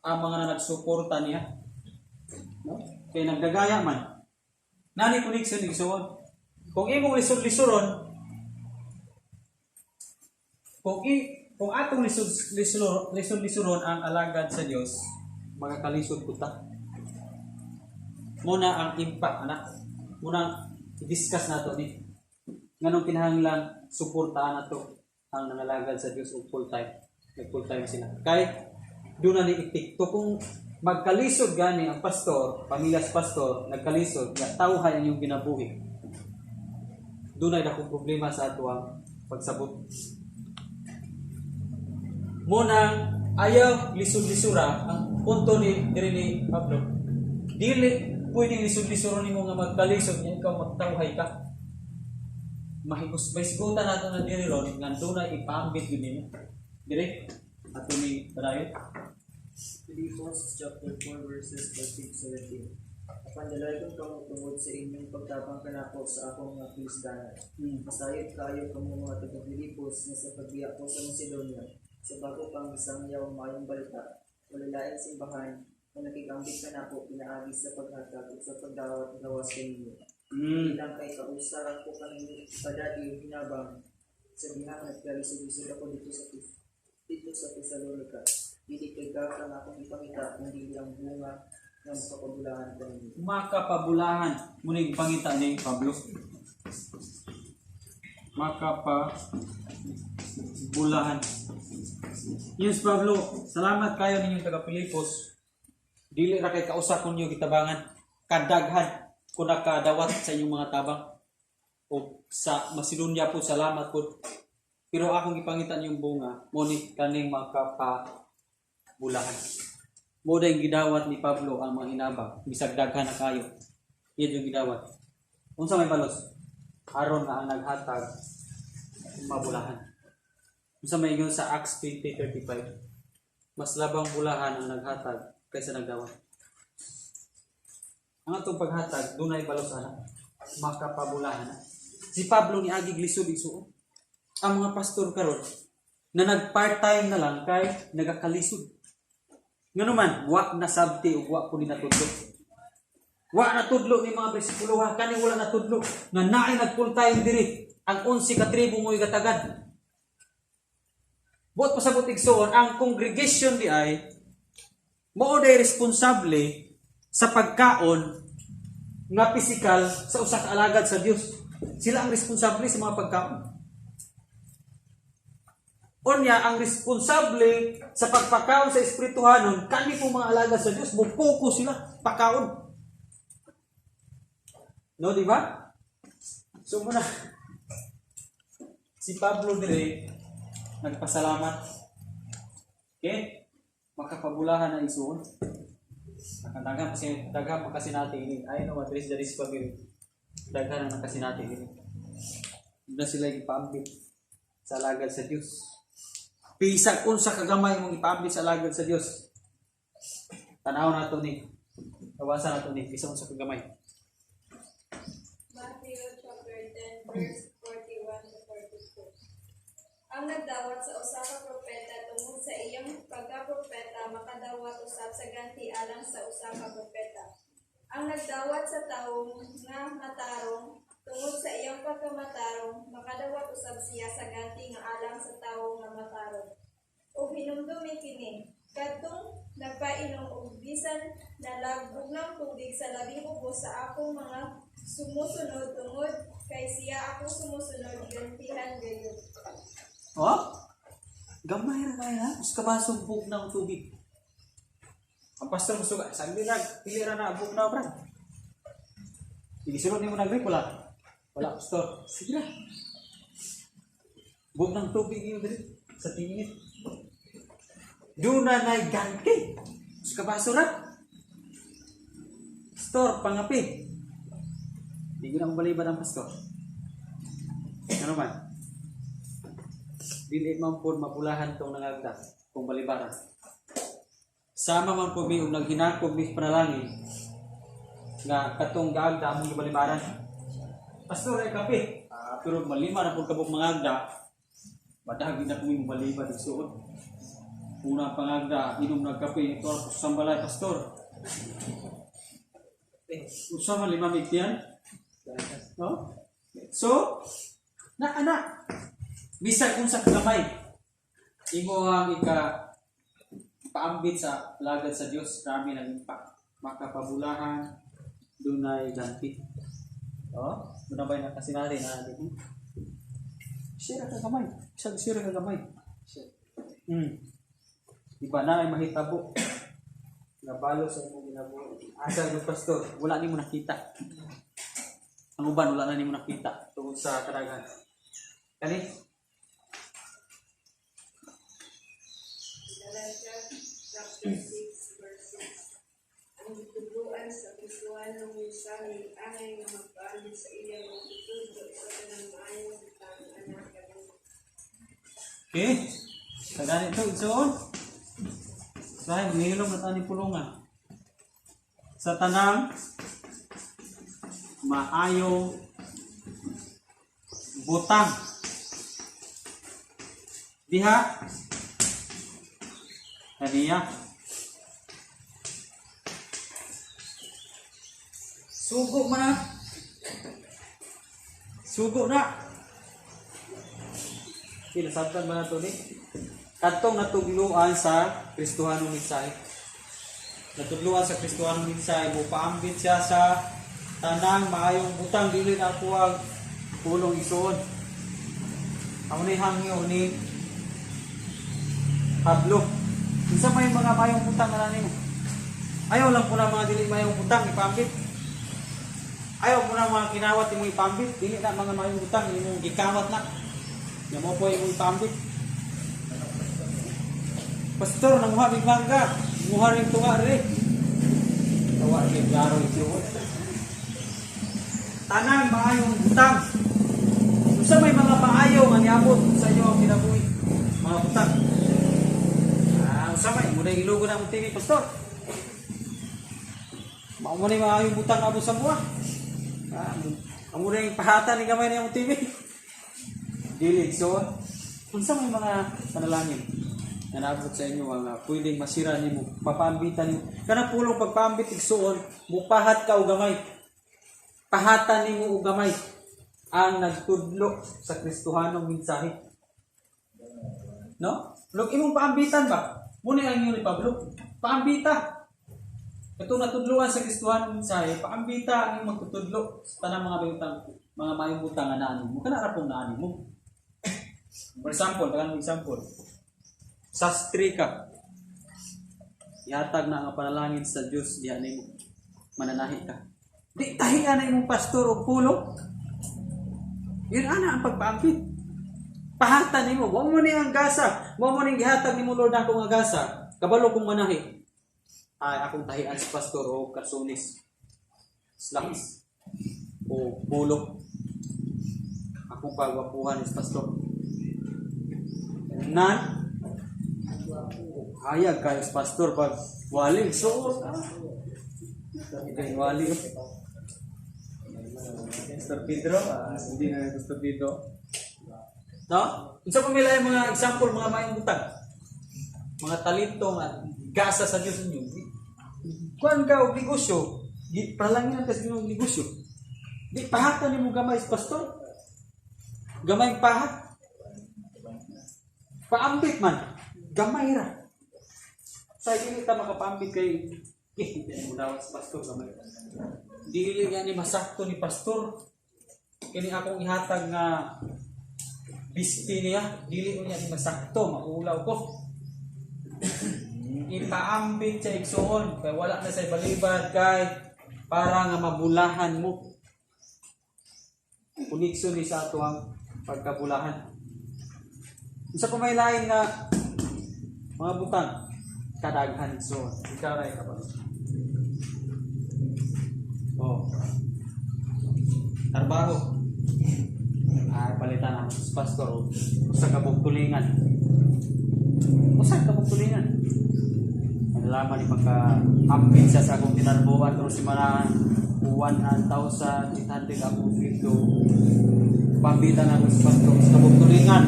ang mga na nagsuporta niya. No? Kaya nagdagaya man. Nani connection igsuon. Kung imong lisod-lisuron, kung atong lisod-lisuron ang alagad sa Dios, magakalisod ko ta. Muna ang impact anak. Muna i-discuss nato ni. Nganong kinahanglan suportahan nato ang nangalagad sa Dios og full time. Nag full time sila. Kay doon na ni epekto kung magkalisod gani ang pastor, pamilya sa pastor, nagkalisod, nga tawhay ang iyong ginabuhi. Doon ay dakong problema sa ato ang pagsabot. Munang ayaw lisod-lisura ang punto ni diri ni Pablo. Dili pwedeng lisod-lisura nimo nga magkalisod nya ikaw magtawhay ka. Mahigos mahisgutan nato na diri ron nga dunay ipaambit gyud nimo. Diri ato ni padayon. Filipos chapter 4 verses 13 to 17. Apan dalaygon kamo tungod sa inyong pagtabang kanako sa akong mga kalisdanan. Masayod kaayo kamo mga taga Filipos nga sa pagbiya ko sa Macedonia, sa bago pang gisangyaw ang maayong balita, wala laing simbahan nga nakig-ambit kanako pinaagi sa paghatag ug sa pagdawat gawas kaninyo. Bilang kay kausa ko kaninyo ipadati og hinabang sa dihang nagkalisod-lisod ako didto sa Tesalonica. Dili kay gasa ang akong ipangita kung dili ang bunga nga makapabulahan kaninyo. Makapabulahan muning pangita ni Pablo. Makapabulahan. Yes, Pablo, salamat kayo ninyong taga Pilipos. Dili ra kay kausa kunyo gitabangan. Kadaghan kung nakadawat sa inyong mga tabang. O sa Macedonia po, salamat po. Pero akong ipangita niyong bunga, mo ni kaning makapabulahan. Mo yung gidawat ni Pablo ang mga hinabang, bisag daghan na kayo. Yan yung gidawat. Unsa may balos? Aron nga ang naghatag mabulahan. Unsa may ingon sa Acts 20:35? Mas labang bulahan ang naghatag kaysa nagdawat. Ang atong paghatag dunay balos ana, makapabulahan na. Si Pablo ni agi lisod igsuon. Ang mga pastor karon na nag part-time na lang kay nagakalisod. Ngano man, wa na sabti ug wa po ni natudlo. Wa natudlo ni mga bersikulo ha, kani wala natudlo nga naay nag full time diri ang 11 ka tribo mo gatagad. Buot pasabot igsuon ang congregation di ay mao day responsable sa pagkaon nga pisikal sa usa ka alagad sa Dios. Sila ang responsable sa mga pagkaon. Unya, ang responsable sa pagpakaon sa espirituhanon, kani po mga alagad sa Dios, mo-focus sila, pakaon. No, di ba? So muna, si Pablo dire nagpasalamat. Okay? Makapabulahan na isuon. Nakadaghan kasi daghan pa kasi natin ini. Ay no, matris diri si Pablo. Daghan na kasi natin ini. Na sila ipaambit sa alagad sa Dios. Bisag unsa kagamay mong ipaambit sa alagad sa Dios. Tanaw nato ni. Kawasan nato ni bisan unsa kagamay. Matthew chapter 10 verse 41 to 42. Ang nagdawat sa usa ka propeta tungod sa iyang pagkapropeta makadawat usab sa ganti alang sa usa ka propeta. Ang nagdawat sa tawo nga matarong tungod sa iyang pagkamatarong makadawat usab siya sa ganti nga alang sa tawo nga matarong. Ug hinumdumi kini, kadtong nagpainom og bisan nalag bugnang tubig sa labing ubos sa akong mga sumusunod tungod kay siya akong sumusunod, gantihan gayud. Oh? Gamay ra kaya ha? Us kabasong ng tubig. Ang pastor gusto ka, sabi na, pili ra na, bug na, brad. Igisulod nimo nag wala. Wala, pastor. Sige na. Bug ng tubig yun diri sa tingin. Doon na na'y ganti. Us kabaso ra. Pastor, pangapi. Di ko na mabaliban ang pastor. Ano man? Dili man po mapulahan tong nangagda kung balibaran. Sama man po mi og naghinakog mi sa panalangin nga katong gaagda among gibalibaran. Pastor ay kape. Ah, pero malima na po kabuk mangagda. Madahag na po mi mabaliban igsuon. Una pangagda, inom ng kape, ito ang sambalay, pastor. Eh, usa man lima migtiyan? No? So, na ana, bisag unsa ka gamay, imo ang ika paambit sa lagad sa Dios, rami ng impact. Makapabulahan, dunay ganti. Oh, doon ba na kasi natin na dito? Share ka gamay. Bisag share ka gamay. Iba na ay mahitabo. Nabalo sa imong ginabuhi. Asa yung pastor, wala nimo nakita. Ang uban wala na nimo nakita tungod sa karagan. Kani? Galatians chapter 6 verse 6. Ang gitudloan sa Kristohanong mensahe angay nga magpaambit sa iyang mga gitudlo sa tanang maayong butang anak kanimo. Okay. Sa ganito, igsoon. Sahay, manghilom na tani pulungan. Sa tanang maayong butang. Diha kaniya. Sugo man na. Sugo na. Kinasabtan ba na to ni? Kadtong natugluan sa Kristohanong mensahe. Natugluan sa Kristohanong mensahe, mupaambit siya sa tanang maayong butang, dili na ako ang pulong isuon. Amo ni hangyo ni Pablo. Unsa may mga maayong butang na nimo? Ayaw lang po na mga dili maayong butang ipaambit. Ayaw po na mga kinawat imo ipaambit, dili na mga maayong butang imong gikawat na. Nya mo po imong ipaambit. Pastor, nanguha mig mangga. Nguha rin tunga rin. Tawa kay klaro ito. Tanang maayong butang. Unsa may mga maayo nga niabot sa inyo ang kinabuhi? Mga butang. Ah, unsa may muna ilugo na among TV, pastor. Mao mo ni maayong butang abot sa buwa. Ah, amo na yung pahatan ni gamay na among TV. Dili so unsa may mga panalangin nga naabot sa inyo nga pwedeng masira nimo, papaambitan nimo kana pulong pagpaambit igsuon, mupahat ka og gamay, pahatan nimo og gamay ang nagtudlo sa Kristohanong mensahe, no? Look, imong paambitan ba muna ang ingon ni Pablo, paambita ito natudloan sa Kristohanong mensahe, paambita ang imong magtutudlo sa tanang mga butang, mga maayong butang nga naa nimo, kana ra pong naa nimo. For example, tagan mo example. Sastri ka. Ihatag na ang panalangin sa Dios diha nimo. Mananahi ka. Di tahian na imong pastor og pulong. Yun ana ang pagpaambit. Pahatan nimo, wa mo ni ang gasa, wa mo ni gihatag nimo Lord ako nga gasa. Kabalo kong manahi. Ay, akong tahian sa pastor og karsunis. Slacks o pulong. Akong pagwapuhan is pastor. Nan hayag kayo sa pastor pag wali so kay wali. Pastor Pedro, hindi na Pastor Pedro. No? Unsa pa may laing mga example, mga maayong butang? Mga talento nga gasa sa Dios ninyo. Kuan ka og negosyo, di pralanginan ka sa imong negosyo. Di pahatan nimo gamay sa pastor. Gamay pahat. Paambit man. Gamay ra. Sa dili ta makapaambit kay eh, hindi mo dawat sa pastor gamay. Dili nga ni masakto ni pastor. Kini akong ihatag nga bisti niya, dili mo niya ni masakto, maulaw ko. Ipaambit sa igsuon kay wala na sa balibad kay para nga mabulahan mo. Connection ni sa ato ang pagkabulahan. Unsa pa may lain nga mga butang kadaghan, so ikaw ra kabalo. Oh. Trabaho. Ay, palitan ang pastor usa ka tulingan. Usa ka tulingan. Nalaman ni pagka ambit siya sa akong tinarbuhan pero si mana 1,800 akong sweldo. Pambitan ako sa pastor sa kabuk tulingan.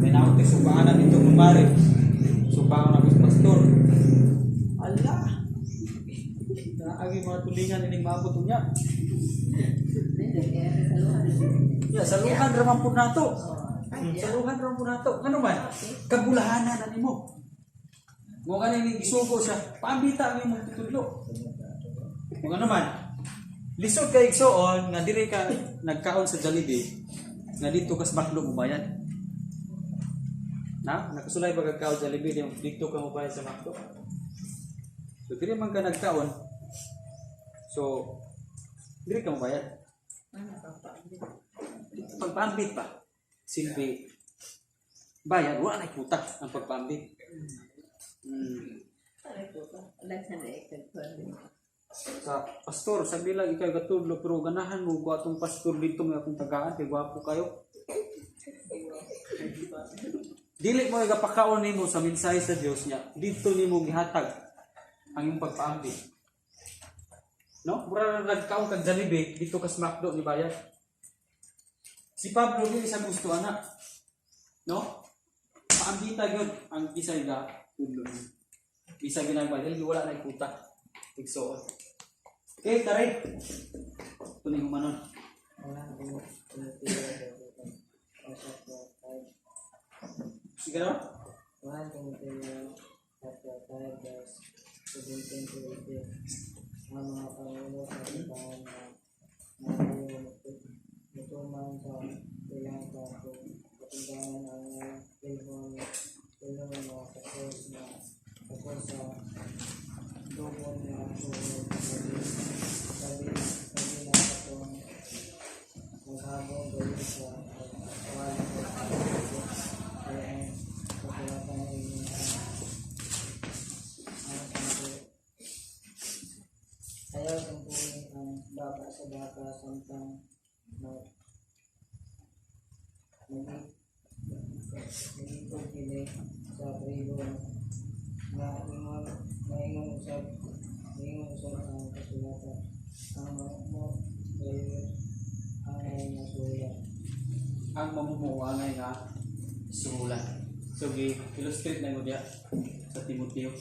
May naunti supaanan dito kumari. Supaan ako sa pastor. Ala! Naagi mga tulingan ining maabot niya. Ya, saluhan ra man pud nato. Saluhan ra man pud nato. Ngano man? Kabulahanan na nimo. Mo kani ni gisugo siya. Paambita ang imong tutudlo. Mo ngano man? Lisod kay igsuon nga diri ka nagkaon sa Jollibee nga dito ka sa McDo mobayad. Na, nakasulay ba kag kaon sa Jollibee yung dito ka mobayad sa McDo? So diri man ka nagkaon. So diri ka mobayad. Pagpaambit pa. Silbi bayad wala na kuta ang pagpaambit. Sa pastor, sabi lang ikaw gatudlo pero ganahan mo ko atong pastor dito may akong tagaan kay gwapo kayo. Dili mo gapakaon nimo sa mensahe sa Dios niya. Didto nimo gihatag ang imong pagpaambit. No? Mura na nagkaon kag Jollibee dito ka sa McDo ni bayad. Si Pablo dili sa gusto ana. No? Paambita gyud ang kisay ga tudlo niya. Bisa ginagmay dili wala na ikuta. Igsoon. Okay, tara. Tuning humanon. Sige na. 1 Timoteo chapter 5 verse 17 to 18. Ang mga pangulo sa simbahan na maayo mutuman sa ilang katindahan ang ilhon ilhon mga kapos na kapos sa dubon nga sulod sabi sabi sabi na katong maghabong gawin sa pagwala sa kaya ang kasulatan ay ang sampu. Ayaw sampuin ang baka sa baka samtang mag mag mag kini sa trigo nga ingon usab ang kasulatan ang mo dayon ang nasulat. Ang mamumuanay nga sulat. So gi-illustrate na mo diya sa Timoteo.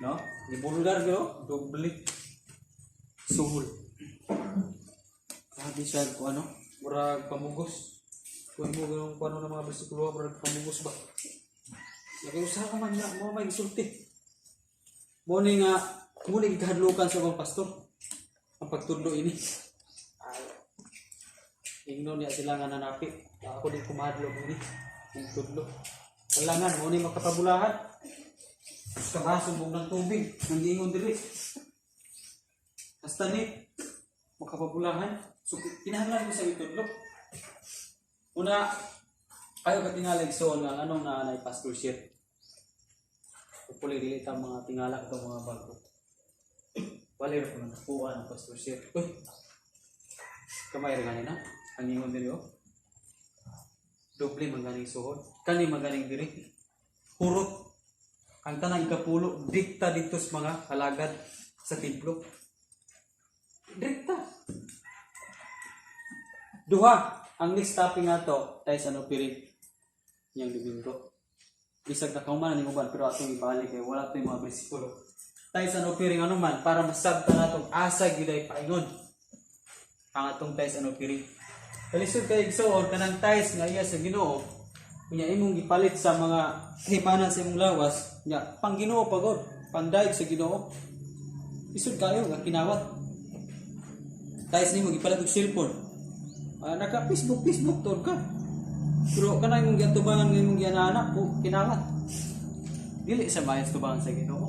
No? Gibulgar gyud, doble. Suhol. Sabi siya kung ano, murag pamugos. Kung mo ganun kung ano ng mga bersikulo, murag pamugos ba? Nakiusa ka man nga, mo may gisulti. Mo ni nga, mo ni gikahadlukan sa akong pastor. Ang pagtudlo ini. Ay, ingno niya sila nga nanapi. Ako di kumahadlok ini. Ang tudlo. Kailangan mo ni makapabulahan. Kabaso mong ng tubig. Nang giingon diri. Hasta ni makapabulahan. So kinahanglan ko sa itudlo. Una, ayo ka tingali, igsoon, nga anong na anay pastorship. Hopefully dili ta mga tingala itong mga bago. Wala ra ko nakuha ng pastorship. Uy. Kamay ra gani na. Ang ingon diri, oh. Doble man ganing suhod. Kani man ganing diri. Hurot. Ang tanang ikapulo dikta dito sa mga halagad sa templo. Direkta. Duha, ang next topic nga to ay sa piring yang Domingo. Bisag nakauman na ni uban, pero atong ibalik kay wala to yung mga bersikulo. Tayo sa piring ano man para masabta natong asa gyud ay paingon ang atong tithes and offering. Kalisod kay, igsoon, kanang tithes nga iya sa Ginoo, kunya imong gipalit sa mga himanan sa imong lawas, nya pang Ginoo pagod, pangdayeg sa Ginoo. Lisod kayo nga kinawat. Tithes nimo gipalit og cellphone. Ah, naka Facebook Facebook ton ka. Pero kanang imong giatubangan nga imong gianaanak po kinawat. Dili sa mayas tubangan sa Ginoo.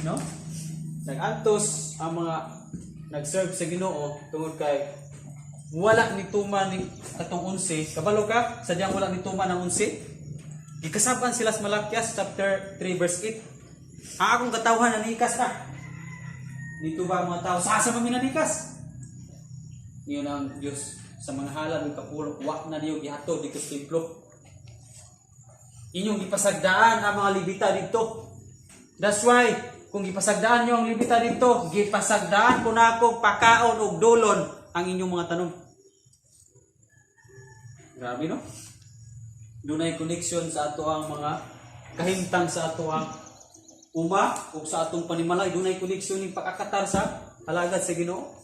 No? Nag-antos ang mga nag-serve sa Ginoo tungod kay wala ni tuman ni atong 11. Kabalo ka, sadyang wala ni tuman ang 11. Gikasaban sila sa Malakias chapter 3 verse 8. Ang akong katawhan nanikas na. Dito ba ang mga tao? Sa asa man nanikas? Yun ang Diyos sa mga halad ng kapulo, wa na niyo gihatod dito sa templo. Inyong gipasagdaan ang mga Levita dito. That's why, kung gipasagdaan niyo ang Levita dito, gipasagdaan ko na ako pakaon og dulon ang inyong mga tanom. Grabe, no? Dunay connection sa ato ang mga kahimtang sa ato ang uma ug sa atong panimalay, dunay connection ning pagkakatar sa alagad sa Ginoo.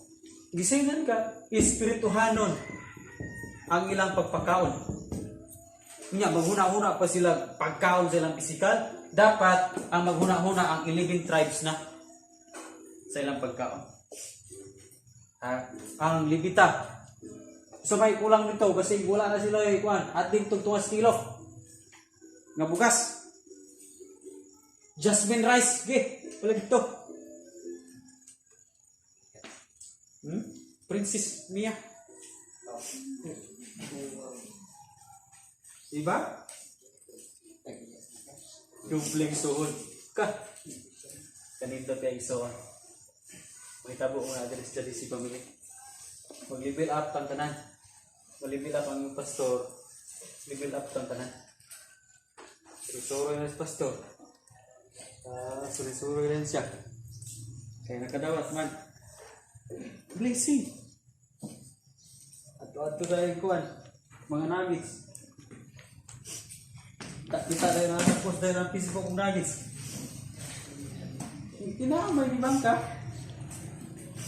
Gisingan ka espirituhanon ang ilang pagpakaon. Nya maghuna-huna pa sila pagkaon sa ilang pisikal, dapat ang maghuna-huna ang 11 tribes na sa ilang pagkaon. Ha? Ang Levita. So may kulang nito kasi wala na sila eh, kuan. At din tugtungas kilo nga bugas. Jasmine rice, ge, wala dito. Princess Mia. Diba? Dubleng suhod. Ka. Kanindot kay igsoon. Mahitabo mo na diri sa si family. Mag-level up ang tanan. Mag-level up ang pastor. Level up ang tanan. Suro-suro na si pastor. Ah, suro-suro rin siya. Kaya nakadawat man. Blessing. Ato-ato dahil kuan. Mga nuggets. Kita dahil na post dahil ang Facebook kong nuggets. Kinamay ni bangka.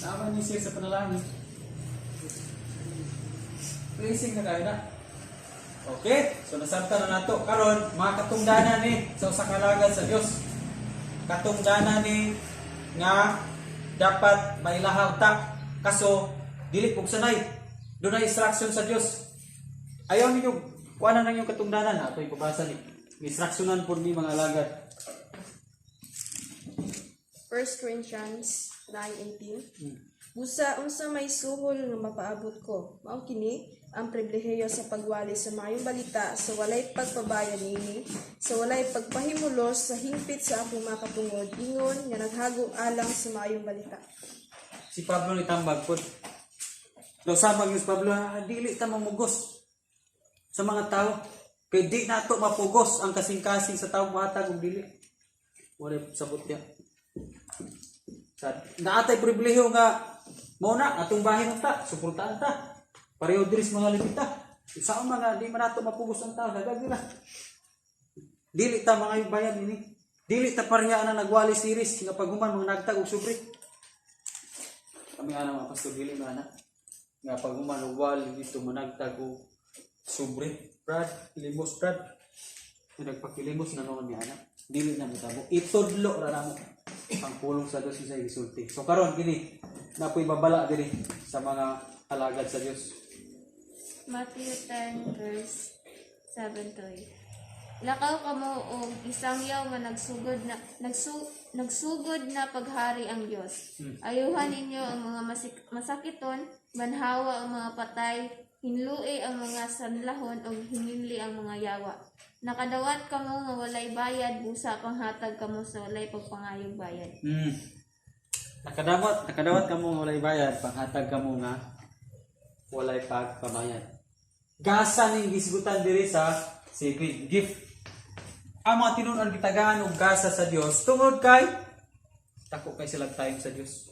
Tama niyo siya sa panalangin. Blessing na kayo na. Okay, so nasabta na nato. Karon, mga katungdanan ni sa usa ka alagad sa Dios. Katungdanan ni nga dapat mailahaw ta, kaso dili pug sanay. Dunay instruction sa Dios. Ayaw ninyo kuha na inyong katungdanan, ato ipabasa ni. Instructionan po ni mga alagad. 1 Corinthians 9:18. Busa unsa may suhol nga mapaabot ko, mao kini ang pribilehiyo sa pagwali sa maayong balita sa walay pagpabayad niini, sa walay pagpahimulos sa hingpit sa akong mga katungod, ingon nga naghago alang sa maayong balita. Si Pablo ni tambag pod. Daw sabag ni Pablo, "Ah, dili ta mamugos sa mga tao. Kay di nato mapugos ang kasing-kasing sa tao matag ug dili." Wala sabot niya. Sa naatay pribilehiyo nga mao na atong bahin ta, suportahan ta. Pareho diri sa mga Levita. Sa mga di man nato mapugos ang tao, dagag nila. Dili ta mga bayan ini. Dili ta pareha na nagwali series nga paghuman mga nagtag og sobre. Kami ana mga pastor, dili man ana. Nga paghuman og wali dito managtag og sobre. Brad, limos brad. Nga nagpakilimos na noon ni ana. Dili na mitabo. Itudlo ra namo ang pulong sa Dios sa gisulti. So karon kini napoy babala diri sa mga alagad sa Dios. Matthew 10 verse 7 to 8. Lakaw kamo og isangyaw nga nagsugod na paghari ang Dios. Ayuhan ninyo ang mga masakiton, banhawa ang mga patay, hinlui ang mga sanlahon ug hinginli ang mga yawa. Nakadawat kamo nga walay bayad, busa panghatag kamo sa walay pagpangayog bayad. Nakadawat kamo nga walay bayad, panghatag kamo nga walay pagpabayad. Gasa ning gisgutan diri sa 7, gift. Ang mga tinunan gitagaan og gasa sa Dios tungod kay dako kay sila time sa Dios.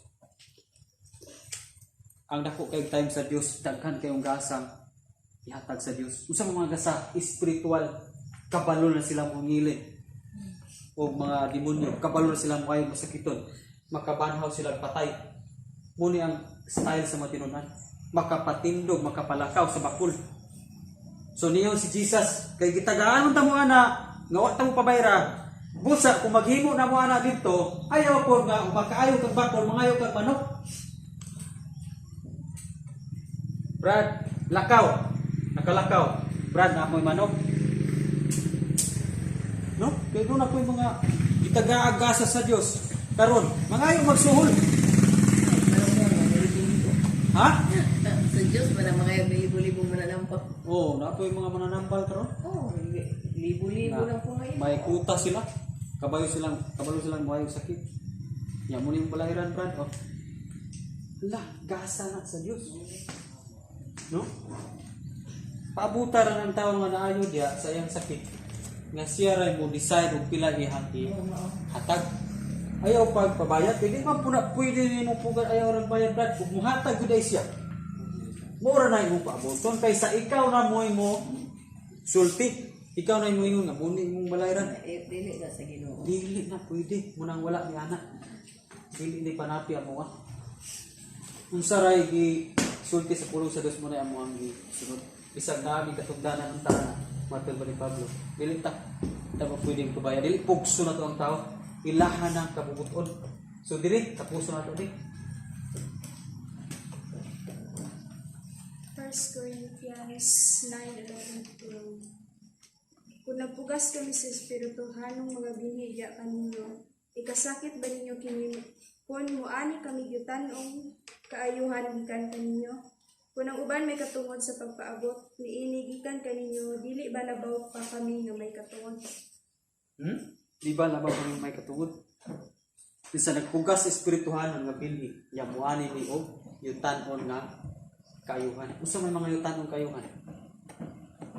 Ang dako kay time sa Dios, daghan kayong gasa ihatag sa Dios. Unsa man mga gasa? Spiritual. Kabalo na sila mongili o mga demonyo, kabalo na sila mo kayo masakiton. Makabanhaw sila patay. Muni ang style sa mga tinunan. Makapatindog, makapalakaw sa bakul. So niyon si Jesus, kay gitagaan ta mo ana, nga wa ta mo pabayra. Busa kung maghimo na mo ana didto, ayaw po nga makaayo kag bakol, mangayo kag manok. Brad, lakaw. Nakalakaw. Brad, na amoy manok. No? Kay doon na po yung mga gitagaagasa sa Dios. Karon, mangayo magsuhol. Ha? Sa Diyos, wala mga libo-libo mananampal. Oo, oh, na po yung mga mananampal karon. Oo, oh, libo-libo lang po ngayon. May kuta sila. Kabalo silang muhay sakit. Ya mo ning balayran, Brad. Oh. La, gasa na sa Dios. No? Paabuta ra ng tao nga naayo diya sa iyang sakit. Nga siya ra mo decide og pila ihati hatag. Ayaw pagpabayad, pwede man po na, pwede nimo pugad ayaw ra bayad, Brad. Ug muhatag gyud ay siya. Mura na imong paabuton kay sa ikaw na mo'y mo sulti. Ikaw na mo ingon nga muni imong balayran. Eh, dili na sa Ginoo. Dili na pwede munang wala ni anak. Dili ni panapi amo ah. Unsa ray gi sulti sa pulong sa Dios mo na amo ang gi sunod. Bisag nami katugdanan ang tanan. Matod ba ni Pablo? Dili ta ta mo pwedeng tubaya. Dili pugso na to ang tao. Ilahan ang kabubuton. So dili tapuso na to di. 1 Corinthians 9:11-12. Kung nagpugas kami sa espirituhanong mga binhi kaninyo, ikasakit ba ninyo kini kung muani kami gyutan-ong kaayuhan gikan kaninyo? Kung ang uban may katungod sa pagpaabot niini gikan kaninyo, dili ba labaw pa kami nga may katungod? Di ba labaw kami may katungod? Isa nagpugas sa espirituhanon nga binhi, ya muani ni og yutan-on nga kaayuhan. Unsa may mga yutan-on kaayuhan?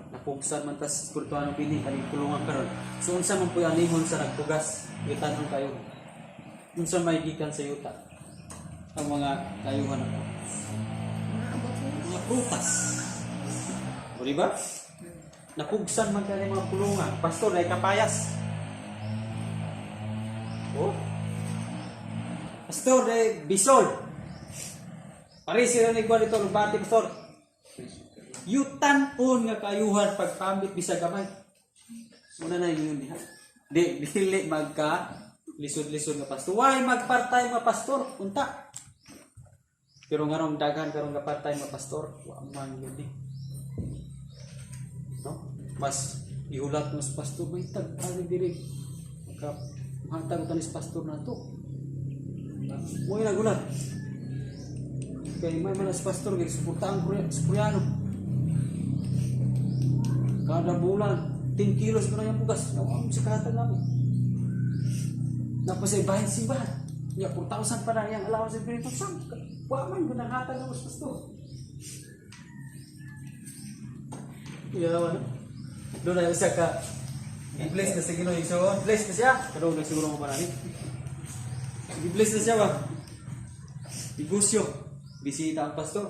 Napugsan man tas espirituhanon binhi kaning kulungan karon. So unsa man puy anihon sa nagpugas yutan-on kaayuhan? Unsa may gikan sa yuta? Ang mga kaayuhan ako. Mga prutas. O di ba? Napugsan man kani mga kulungan. Pastor, ay kapayas. Oh. Pastor, ay bisol. Pare sila ni Juan ito, bati, pastor. Yutan-on nga kaayuhan pagpambit bisag gamay. Muna na yun diha. Di, dili magka lisod-lisod nga pastor. Why mag part-time nga pastor? Unta. Pero nganong daghan karon nga part-time nga pastor, wa man yun eh. No? Mas ihulat mo sa pastor, may tag ani diri. Maka mahatag ka ni sa pastor na to. Mo nagulat. Kay may mga sa pastor kay suportahan ko sa Koreano. Kada bulan 10 kilos ko na yung bugas. Nawang sa kahatag namin. Napasay bahin simbahan. Nya 4,000 pa na iyang allowance sa Espiritu Santo. Wa man gud ang hatag ng pastor. Yeah, ano? Doon na isa ka. I-bless na sa Ginoo so bless na siya. Karon na siguro mo marami. I-bless na siya ba? Negosyo. Bisita ang pastor.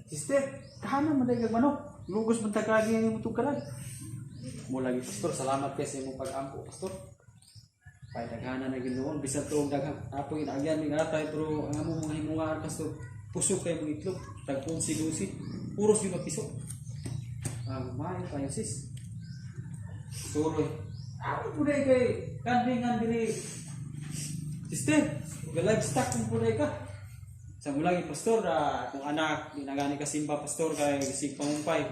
Sister, kahana man dahil kag manok. Lugos man ta kagi mo tugkalan. Mo lagi pastor, salamat kay sa imong pag-ampo, pastor. Kay daghana na Ginoo, bisan tuong daghang apo inaagyan ni atay pero ang among mga himungaan pastor, pusok kay mong itlog, tag 11 12, puros yung piso. Ah, maayo kayo sis. Suroy. Ako po na kay kandingan diri. Sister, ga livestock kung po ka. Sa mula pastor, kung anak, di na gani ka simba pastor kay sig pangumpay.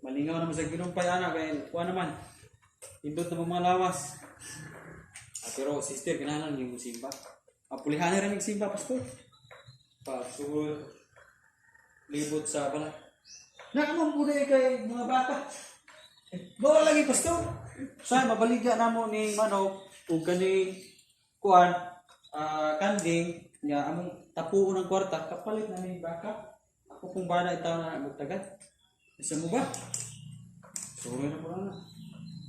Malingaw naman sa ginumpay anak kay kuha naman. Indot na mga lawas. Ah, pero sister, kinahanglan yung simba. Ah, pulihan na rin yung simba, pastor. Pastor, libot sa balay. Nakamang po kay mga bata. Bawa lagi, pastor. Sa mabaligya na mo ni manok ug kaning kuan kanding nga among tapuon ng kwarta kapalit na ni baka. Ako kung bana itaw na magtagal. Isa mo ba? Sorry na po na.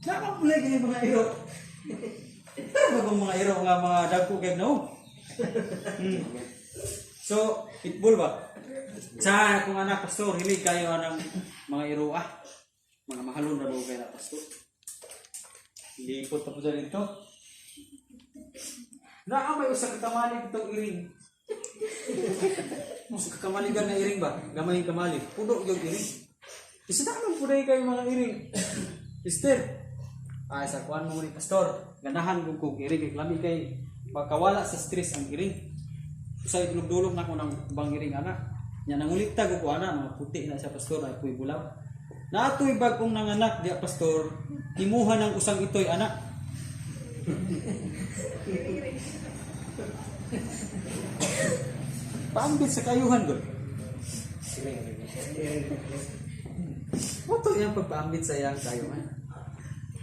Nakapulay kini mga iro. Tara ba mga iro nga mga dagko kay no? So, pitbull ba? Sa akong anak, pastor, hilig kayo anang mga iro ah. Mga mahalon na ba kayo na pastor? Lipot pa po dyan ito. Naa may usa ka kamalig itong iring. Usa ka kamaligan na iring ba? Gamay kamalig. Puno yung iring. Isa na naman po kayo mga iring. Sister, ay sa kuan mo ni pastor, ganahan kog kog iring kay lami kay makawala sa stress ang iring. Usay dulog-dulog na ko ng bang iring ana. Nya nangulikta ko ana, mga puti na siya pastor ay puy bulaw. Naatoy bag-ong nanganak diya pastor, himuha ng usang itoy anak. Paambit sa kayuhan gud. Moto iyang pagpaambit sa iyang kayuhan.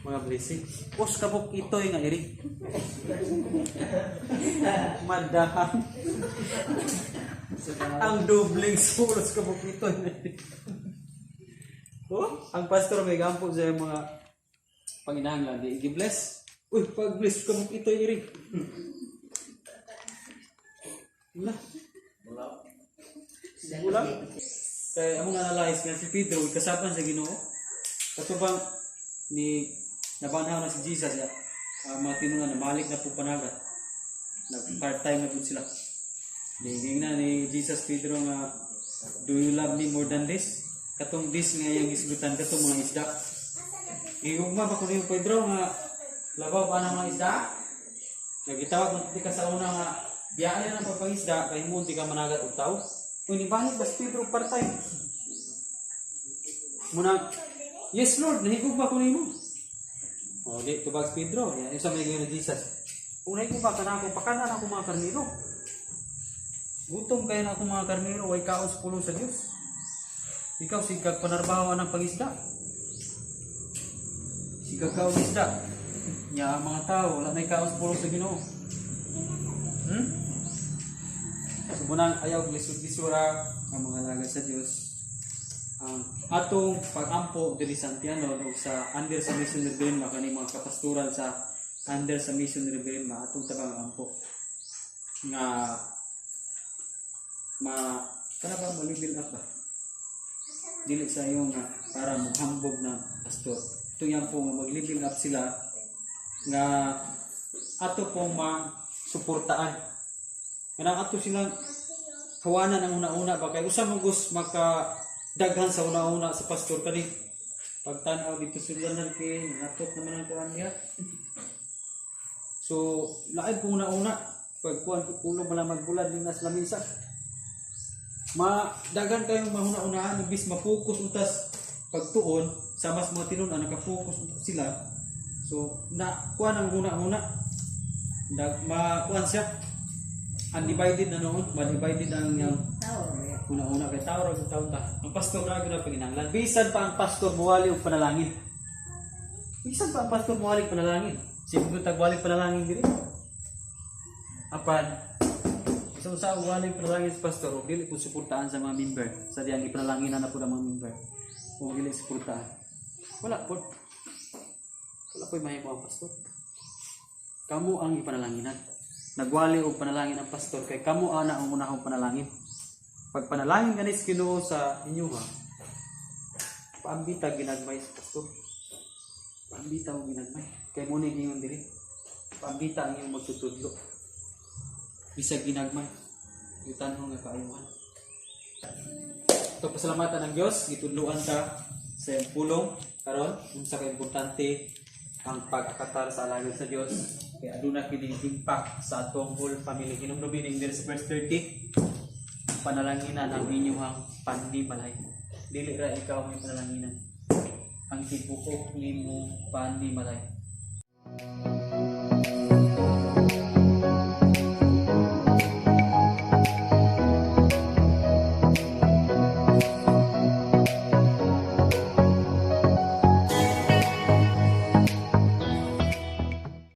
Mga blessing. Os kabuk itoy nga iri. Madahan. Ang dobling sulos kabuk itoy nga iri. Oh, ang pastor may gampo sa iyang mga panginahanglan di i-bless. Uy, pag-bless kabuk itoy iri. Wala. Wala. Kaya among analyze nga si Pedro kasapan sa Ginoo. Katubang ni nabanhaw na si Jesus ya. Mga tinunan na malik na po panagat. Nag part-time na po sila. Di na ni Jesus Pedro nga, "Do you love me more than this?" Katong this nga iyang gisgutan katong mga isda. Gihugma ba ko niyo Pedro nga labaw pa ng mga isda? Nagitawag man ti ka sa una nga biyaan na ang pagpangisda kay mo di ka managat og tao. Uy, nibalik ba si Pedro part-time? Muna, "Yes Lord, nahigugma ko nimo." O, di, tubag si Pedro. Yan, isa may ni Jesus. "Kung nahigugma ka na ako, pakanan ako mga karniro. Gutom kayo na ako mga karniro, way kaon sa pulong sa Diyos. Ikaw, sigag panarbaho ng pangisda. Sigag kaon isda. Nya ang mga tao, wala na kaon sa pulong sa Ginoo." So, munang ayaw lisod-lisura ang mga laga sa Diyos. Ang atong pag-ampo diri sa Antiano o sa under sa Mission Reverend kani mga kapastoral sa under sa Mission Reverend atong tabang ampo nga ma kana ba mo level up ba dili sa iyo nga para mohambog na pastor ito po nga mag-level up sila nga ato pong ma-suportaan kanang ato silang kawanan ang una-una ba kay usa mo gus maka daghan sa una-una sa pastor kani pagtan-aw dito sudlanan kay natot naman ang kuan niya. So lain po una-una pag kuan kulo man lang magbulad ni nas lamisa ma daghan kayong mahuna-unaan imbis ma-focus untas pagtuon sa mas mga tinun-an naka-focus unta sila. So na kuan ang huna-huna dag ma kuan siya undivided na noon ma-divided ang iyang una-una kay tao ra gyud tao ta. Ang pastor ra gyud ang panginahanglan. Bisan pa ang pastor muwali og panalangin. Bisan pa ang pastor muwali og panalangin. Sibog tagwali panalangin diri. Apan bisan usa og wali panalangin sa pastor og dili po suportahan sa mga member. Sa diyang ipanalangin na po ng mga member. Kung dili suportahan. Wala po. Wala po'y mahimo ang pastor. Kamo ang ipanalanginan. Nagwali og panalangin ang pastor kay kamo ana ang unahong panalangin. Pag panalangin ganis Ginoo sa inyo ha, paambita ginagmay sa pastor. Paambita og ginagmay. Kay mo ni ingon diri. Paambita ang iyong magtutudlo. Bisag ginagmay. Yutanhon nga kaayuhan. Ito pasalamatan ng Dios, gitudloan ta sa iyang pulong karon unsa ka importante ang pag-akatar sa alagad sa Dios. Kaya aduna kini impact sa atong whole family. Hinumdumi ning diri sa verse 30, panalanginan ang inyong panimalay. Dili ra ikaw ang panalanginan. Ang tibuok nimo panimalay.